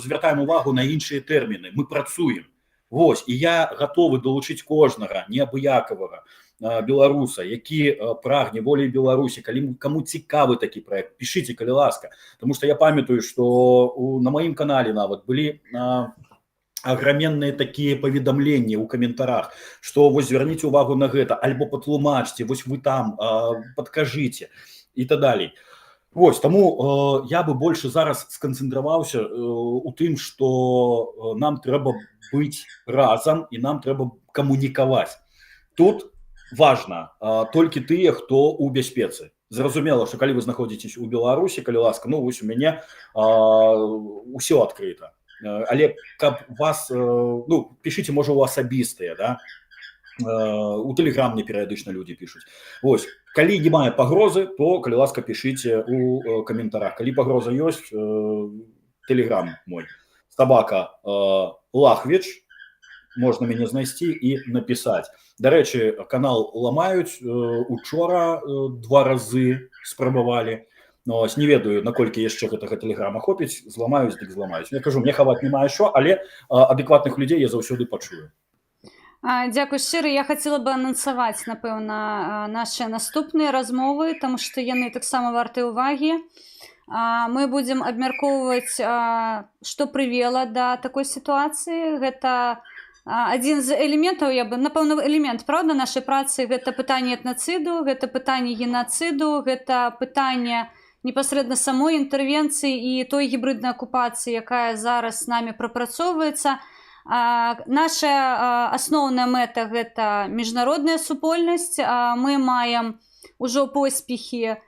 звяртаем увагу на іншыя тэрміны, мы працуем. Вось, і я гатовы далучыць кожнага неабыякавага беларуса, які прагне волі Беларусі. Калі каму цікавы такі проект, пішыце, калі ласка. Потому что я памятаю, что на маім канале нават былі аграменныя такія паведамленні ў каментарах, что вось звярніце увагу на гэта альбо патлумачце, вось вы там падкажыце і так далей. Вось таму я бы больше зараз сканцэнтраваўся у тым, что нам трэба быць разам і нам трэба камунікаваць. Тут важна толькі тыя, хто у бяспецы. Зразумела, что калі вы знаходзіцесь у Беларусі, калі ласка, ну вось у мяне ўсё адкрыта. Але каб вас ну, пішыце, можа, у асабістыя, да, у тэлеграм мне перыядычна людзі пішуць. Вось калі не мае пагрозы, то, калі ласка, пішыце у каментарах. Калі пагроза ёсць, тэлеграм мой @Лахвіч, можна мяне знайсці і напісаць. Дарэчы, канал ламаюць, учора два разы спрабавалі. Ну, ось, не ведаю, наколькі яшчэ гэтага тэлеграма хопіць. Зламаюць, дык зламаюць. Я кажу, мне хаваць няма що, але адэкватных людзей я заўсёды пачую. Дзякуй шчыры. Я хацела бы анансаваць, напэўна, нашыя наступныя размовы, таму што яны таксама варты ўвагі. Мы будзем абмяркоўваць, што прывела да такой сітуацыі. Гэта адзін з элементаў, я бы, напэўна, элемент, праўда, нашай працы. Гэта пытанне этнацыду, гэта пытанне генацыду, гэта пытанне непасрэдна самой інтэрвенцыі і той гібрыднай акупацыі, якая зараз з намі прапрацоўваецца. Наша асноўная мэта — гэта міжнародная супольнасць. Мы маем ужо поспехі,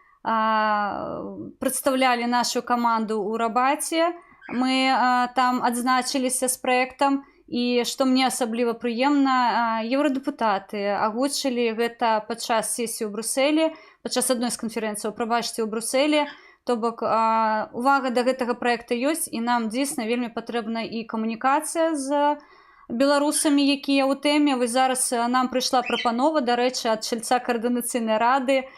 прадстаўлялі нашу каманду ў Рабаце, мы там адзначыліся з праектам. І што мне асабліва прыемна, еўрадэпутаты агучылі гэта падчас сесіі ў Брусэлі, падчас адной з канферэнцыяў, прабачце, ў Брусэлі. То бок увага да гэтага праекта ёсць, і нам дзейсна вельмі патрэбна і камунікацыя з беларусамі, якія ў тэме. Вось зараз нам прыйшла прапанова, дарэчы, ад чальца каардынацыйнай рады,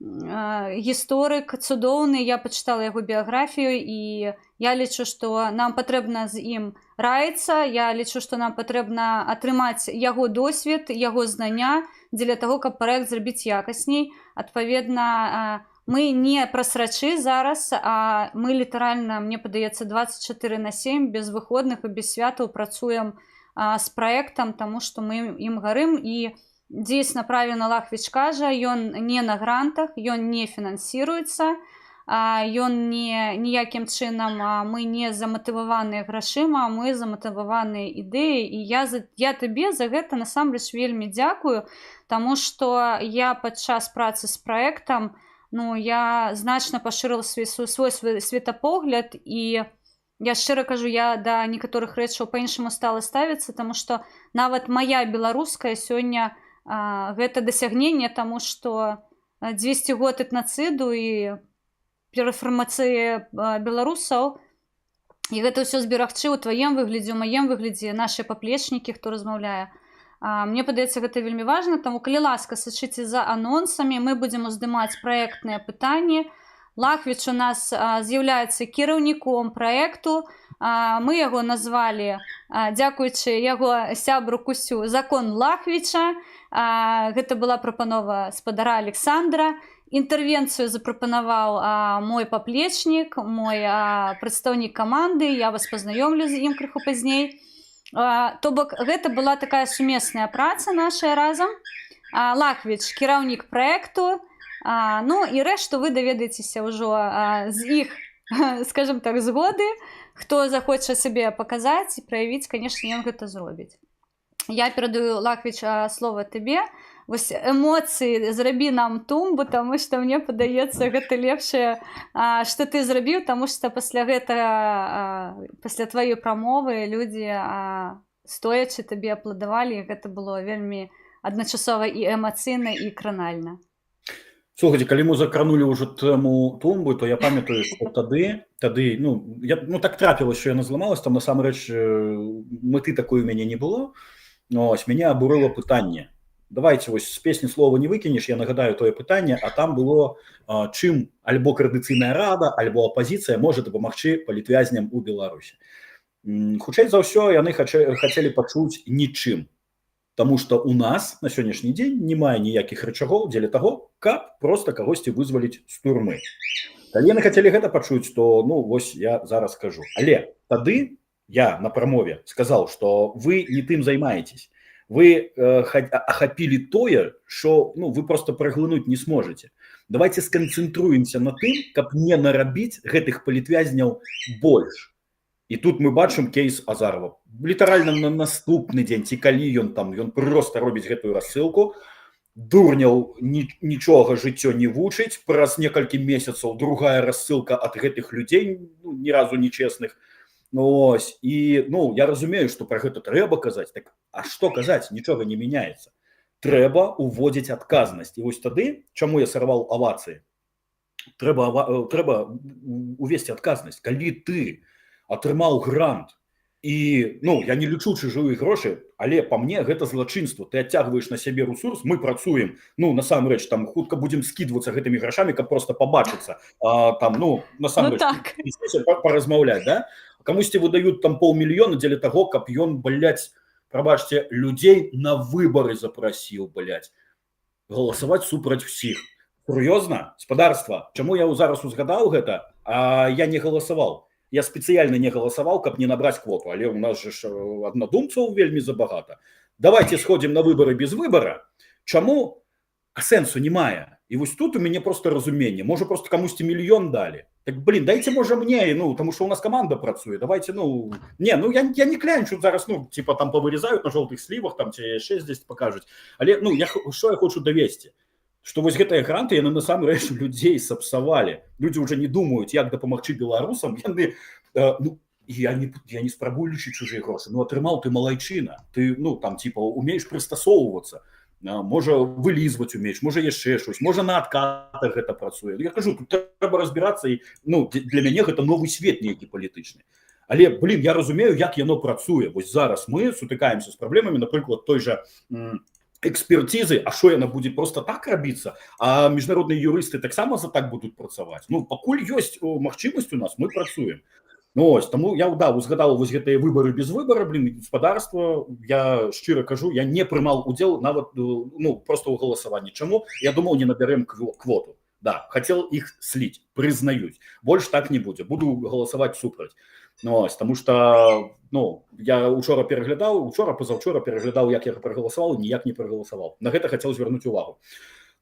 гісторык цудоўны, я пачытала яго біяграфію, і я лічу, што нам патрэбна з ім раіцца. Я лічу, што нам патрэбна атрымаць яго досвед, яго знання дзеля таго, каб праект зрабіць якасней. Адпаведна, мы не пра срачы зараз, а мы літаральна, мне падаецца, 24 на 7, без выходных і без святаў працуем з праектам, таму што мы ім гарым. І дзейсна, правильно Лахвіч кажа, ён не на грантах, ён не фінансіруецца, ён не ніякім чынам, мы не заматываваныя грашыма, мы заматываваныя ідэі. І я табе за гэта насамрэч вельмі дзякую, таму што я падчас працы з праектам, ну, я значна пашырыла свой светапогляд, і я шчыра кажу, я да некаторых рэчаў па-іншаму стала ставіцца, таму што нават моя беларуская сёння гэта дасягненне, таму што 200 год этнацыду і перафармацыі беларусаў, і гэта ўсё зберагчы ў тваім выглядзе, у маем выглядзе, нашыя паплечнікі, хто размаўляе. Мне падаецца, гэта вельмі важна. Таму, калі ласка, сачыце за анонсамі, мы будзем уздымаць праектныя пытанні. Лахвіч у нас з'яўляецца кіраўніком праекту. Мы яго назвалі, дзякуючы яго сябру Кусю, «Закон Лахвіча». Гэта была прапанова спадара Александра. Інтэрвенцыю запрапанаваў мой паплечнік, мой прадстаўнік каманды. Я вас пазнаёмлю з ім крыху пазней. То бок гэта была такая сумесная праца наша разам. Лахвіч — кіраўнік праекту. Ну і рэшту вы даведаецеся ўжо з іх, скажем так, згоды. Хто захоча сябе паказаць і праявіць, конечно, ён гэта зробіць. Я перадаю, Лахвіч, слова табе. Вось эмоцыі, зрабі нам тумбу, таму што мне падаецца, гэта лепшае, што ты зрабіў, таму што пасля гэтага, пасля тваёй прамовы людзі стоячы табе апладавалі. Гэта было вельмі адначасова і эмацыйна, і кранальна. Слухайте, калі мы закранулі ўжо тэму тумбы, то я памятаю, што тады, ну, я, ну, так трапілася, що яна зламалась, там насамрэч мэты такой у мяне не было. Но ось мяне абурыла пытанне. Давайте вось, з песні слова не выкінеш, я нагадаю тое пытанне, а там было, чым альбо Каардынацыйная рада, альбо апазіцыя можа дапамагчы палітвязням у Беларусі. Хутчэй за ўсё, яны хацелі пачуць нічым. Таму што у нас на сённяшні дзень не мае ніякіх рычагоў дзеля таго, каб просто кагосьці вызваліць з турмы. Калі яны хацелі гэта пачуць, то, ну, вось я зараз скажу. Але тады я на прамове сказаў, што вы не тым займаетесь. Вы ахапілі тое, що, ну, вы просто праглынуць не сможете. Давайте сканцэнтруемся на тым, каб не нарабіць гэтых палітвязняў больш. І тут мы бачым кейс Азарова. Літаральна на наступны дзень ці калі ён там, ён просто робіць гэтую рассылку. Дурняў нічога жыццё не вучыць. Праз некалькі месяцаў другая рассылка ад гэтых людзей, ну, ні разу нечесных. Ну, ось, і, ну, я разумею, што пра гэта трэба казаць, так а што казаць, нічога не мяняецца. Трэба уводзіць адказнасць. І вось тады, чаму я сарваў авацыі? Трэба увесці адказнасць. Калі ты атрымаў грант і, ну, я не лічу чужыя грошы, але па мне гэта злачынства. Ты адцягваеш на сябе ресурс, мы працуем, ну, насамрэч, там хутка будзем скідвацца гэтымі грашамі, каб просто пабачыцца, там, ну, насамрэч, Ну, так. паразмаўляць, да? Камусьці выдаюць там паўмільёна дзеля таго, каб ён, блядь, прабачце, людзей на выбары запрасіў, блядь, галасаваць супраць усіх. Сур'ёзна, спадарства, чаму я зараз узгадаў гэта? А я не галасаваў. Я спецыяльна не галасаваў, каб не набраць квоту, але у нас же ж аднадумцаў вельмі забагата. Давайте сходзім на выбары без выбара. Чаму? А сэнсу не мае. І вось тут у мяне просто разуменне. Можа, просто камусьці мільён далі. Так, блин, дайте, можа, мне, ну, тому что у нас команда працуе. Давайте, ну, не, ну, я не клянчу зараз, ну, типа, там павырезаюць на жоўтых слівах, там ці яшчэ здесь пакажуць. Але, ну, що я хочу давесці? Што вось гэтыя гранты, яны насамрэч людзей сапсавалі. Людзі ўжо не думаюць, як дапамагчы беларусам. Яны, ну, Я не спрабую лічыць чужыя грошы. Ну, атрымаў ты, малайчына, ты, ну, там, типа, умееш прыстасоўвацца, можа, вылізваць умееш, можа, яшчэ щось, можа, на адкатах гэта працуе. Я кажу, тут трэба разбірацца, і, ну, для мяне гэта новы свет нейкі палітычны. Але, блин, я разумею, як яно працуе. Вось зараз мы сутыкаемся з праблемамі, напрыклад, той жа экспертизы. А що, яна будзе просто так рабіцца? А міжнародныя юрысты таксама за так будуць працаваць? Ну, пакуль ёсць магчымасць у нас, мы працуем. Ну, ось таму я, да, узгадаў вось гэтыя выбары без выбора. Блин, гаспадарства, я шчыра кажу, я не прымал удзел нават, ну, просто ў галасаванні. Чаму? Я думал, не набярэм квоту. Да, хотел их слить, признаюсь. Больш так не будзе, буду галасаваць супраць. Ну, ось, тому что, ну, я учора пераглядаў, учора, пазаўчора пераглядаў, як я прагаласаваў, ніяк не прагаласаваў. На гэта хацеў звярнуць увагу.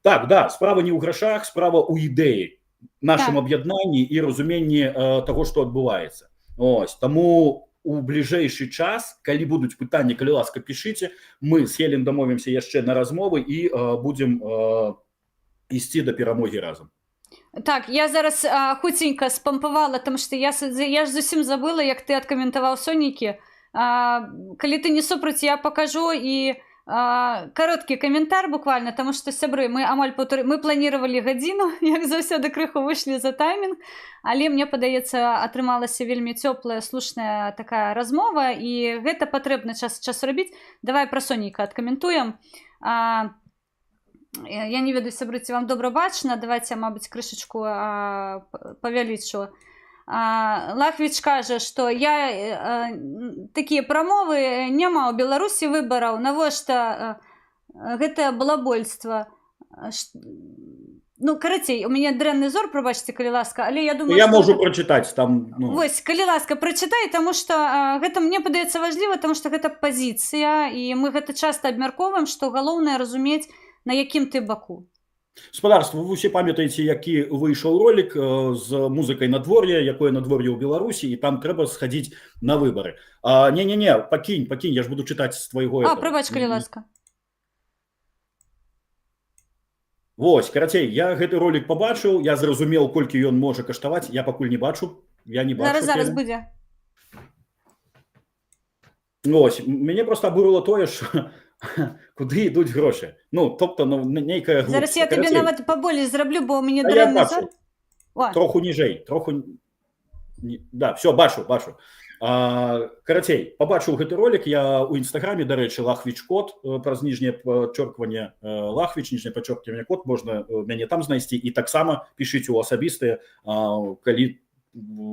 Так, да, справа не ў грашах, справа ў ідэі, нашым аб'яднанні і разуменні таго, што адбываецца. Ось таму у бліжэйшы час, калі будуць пытанні, калі ласка, пішыце, мы з Хелен дамовімся яшчэ на размовы і будзем ісці да перамогі разам. Так, я зараз хуценька спампавала, тому што я ж зусім забыла, як ты адкаментаваў сонікі. Калі ты не супраць, я пакажу і кароткі каментар буквально, тому што, сябры, мы амаль паўтары, мы планировали гадзіну, як заўсёды, крыху выйшлі за таймінг, але мне падаецца, атрымалася вельмі цёплая, слушная такая размова, і гэта патрэбна час час рабіць. Давай пра соніка адкаментуем. Я не ведаю, сябры, ці вам добра бачна, давайте я, мабыць, крышачку павялічу. Лахвіч кажа, што я такія прамовы: няма ў Беларусі выбараў, навошта гэтае балабольства? Ну, карацей, у мяне дрэнны зор, прабачце, калі ласка, але я думаю, Я што можу прачытаць там, ну. Вось, калі ласка, прачытай, таму што гэта, мне падаецца, важліва, таму што гэта пазіцыя, і мы гэта часта абмяркоўваем, што галоўнае разумець, на якім ты баку. Спадарства, вы усе памятаеце, які выйшаў ролик з музыкай «Надвор'е», якое надвор'е ў Беларусі, і там трэба схадзіць на выбары. Не, не, не, пакінь, пакінь, я ж буду чытаць з твайго А, этого. прабач, калі ласка. Вось, карацей, я гэты ролик пабачыў, я зразумеў, колькі ён можа каштаваць, я пакуль не бачу, я не бачу. Зараз, зараз Хелен. будзе. Ось, мяне просто абурыла тое, що куды ідуць грошы. Ну, тобто, ну, нейкая Зараз я глупства. табе Карацей, нават паболей зраблю, бо у мяне А я дрэнны бачу. зор. О, Троху ніжэй, троху да, все, бачу, бачу. Карацей, пабачыў гэты ролик я ў інстаграме, дарэчы, Лахвіч кот, праз ніжняе подчеркивание, Лахвіч нижнее подчеркивание кот, можна мяне там знайсці, і таксама пішыце ў асабістыя, калі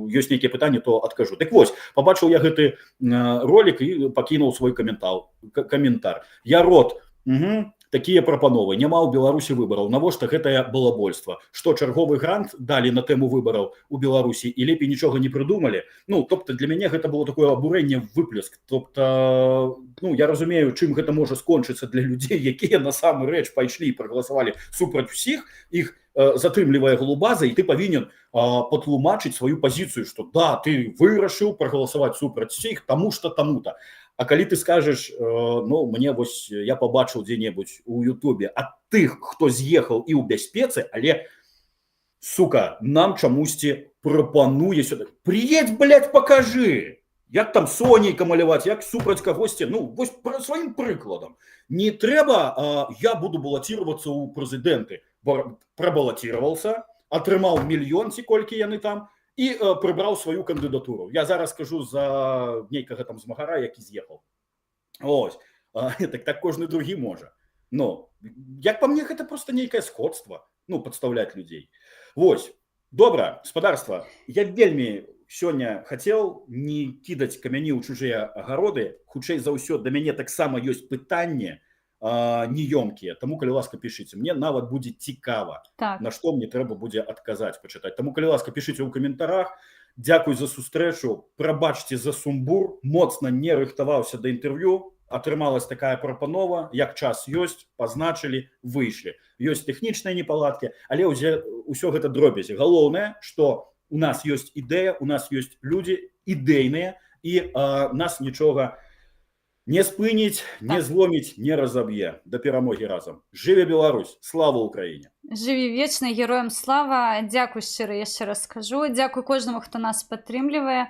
ёсць нейкія пытанні, то адкажу. Так вось, пабачыў я гэты ролик і пакінуў свой каментар. Я рот: угу, такія прапановы, няма ў Беларусі выбараў, навошта гэтае балабольства? Што, чарговы грант далі на тэму выбараў у Беларусі і лепей нічога не прыдумалі? Ну, тобто для мяне гэта было такое абурэнне, выплеск. Тобто, ну, я разумею, чым гэта можа скончыцца для людзей, якія насамрэч пайшлі і прагаласавалі супраць усіх. Іх затрымлівае галубаза, і ты павінен патлумачыць сваю пазіцыю, что да, ты вырашыў прагаласаваць супраць усіх, таму что таму-то. А калі ты скажешь: ну, мне вось, я пабачыў дзе-небудзь у Ютубе ад тых, хто з'ехаў і ў бяспецы, але, сука, нам чамусьці прапануе сюда: приедь, блядь, покажи, як там сонейка маляваць, як супраць кагосьці. Ну, вось сваім прыкладам. Не трэба, я буду балатироваться ў прэзідэнты. Прабалатировался, атрымаў мільён ці колькі яны там, і прыбраў сваю кандыдатуру. Я зараз скажу за нейкага там змагара, які з'ехаў. Ось, так кожны другі можа. Но як по мне, гэта просто нейкае сходство, ну, подставлять людзей. Вось, добра, спадарства, я вельмі сёння хацеў не кідаць камяні ў чужыя агароды. Хутчэй за ўсё, да мяне таксама ёсць пытанне неёмкія, таму, калі ласка, пішыце, мне нават будзе цікава, на што мне трэба будзе адказаць, пачытаць. Таму, калі ласка, пішыце ў каментарах. Дзякуй за сустрэчу, прабачце за сумбур, моцна не рыхтаваўся да інтэрв'ю, атрымалась такая прапанова, як час ёсць, пазначылі, выйшлі. Ёсць тэхнічныя непаладкі, але ўсё гэта дробязі. Галоўнае, што у нас ёсць ідэя, у нас ёсць людзі ідэйныя, і нас нічога не спыніць, не зломіць, не разаб'е. Да перамогі разам. Жыве Беларусь, слава Украіне! Жыві вечна, героям слава. Дзякуй шчыра, яшчэ раз скажу. Дзякуй кожнаму, хто нас падтрымлівае.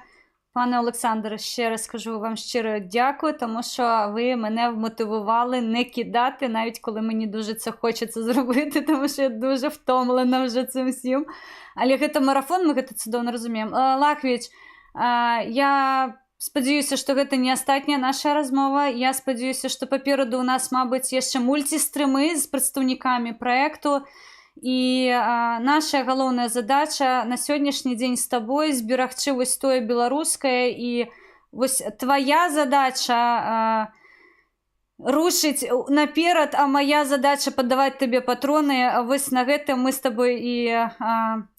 Пане Олександре, ще раз скажу вам щиро дякую, тому що ви мене вмотивували не кидати, навіть коли мені дуже це хочеться зробити, тому що я дуже втомлена вже цим всім. Але гэта марафон, мы гэта цудоўна разумеем. Лахвіч, я спадзяюся, што гэта не астатняя наша размова. Я спадзяюся, што папераду у нас, мабыць, яшчэ мульцістрымы з прадстаўнікамі праекту. І наша галоўная задача на сённяшні дзень з табой — зберагчы вось тое беларускае. І вось твоя задача рушыць наперад, а моя задача — падаваць табе патроны. Вось на гэтым мы з табой і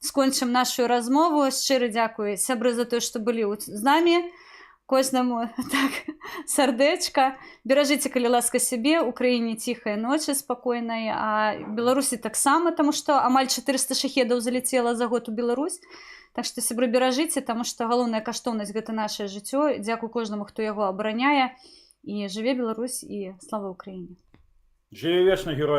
скончым нашу размову. Шчыры дзякуй, сябры, за тое, што былі з намі. Кожнаму так сардэчка. Беражыце, калі ласка, сябе. Украіне ціхай ночы, спакойнай, а Беларусі таксама, таму што амаль 400 шахедаў залетела за год у Беларусь. Так што, сябры, беражыце, таму што галоўная каштоўнасць — гэта наше жыццё. Дзякуй кожнаму, хто яго абараняе. І жыве Беларусь, і слава Украіне! Жыве вечна, героям!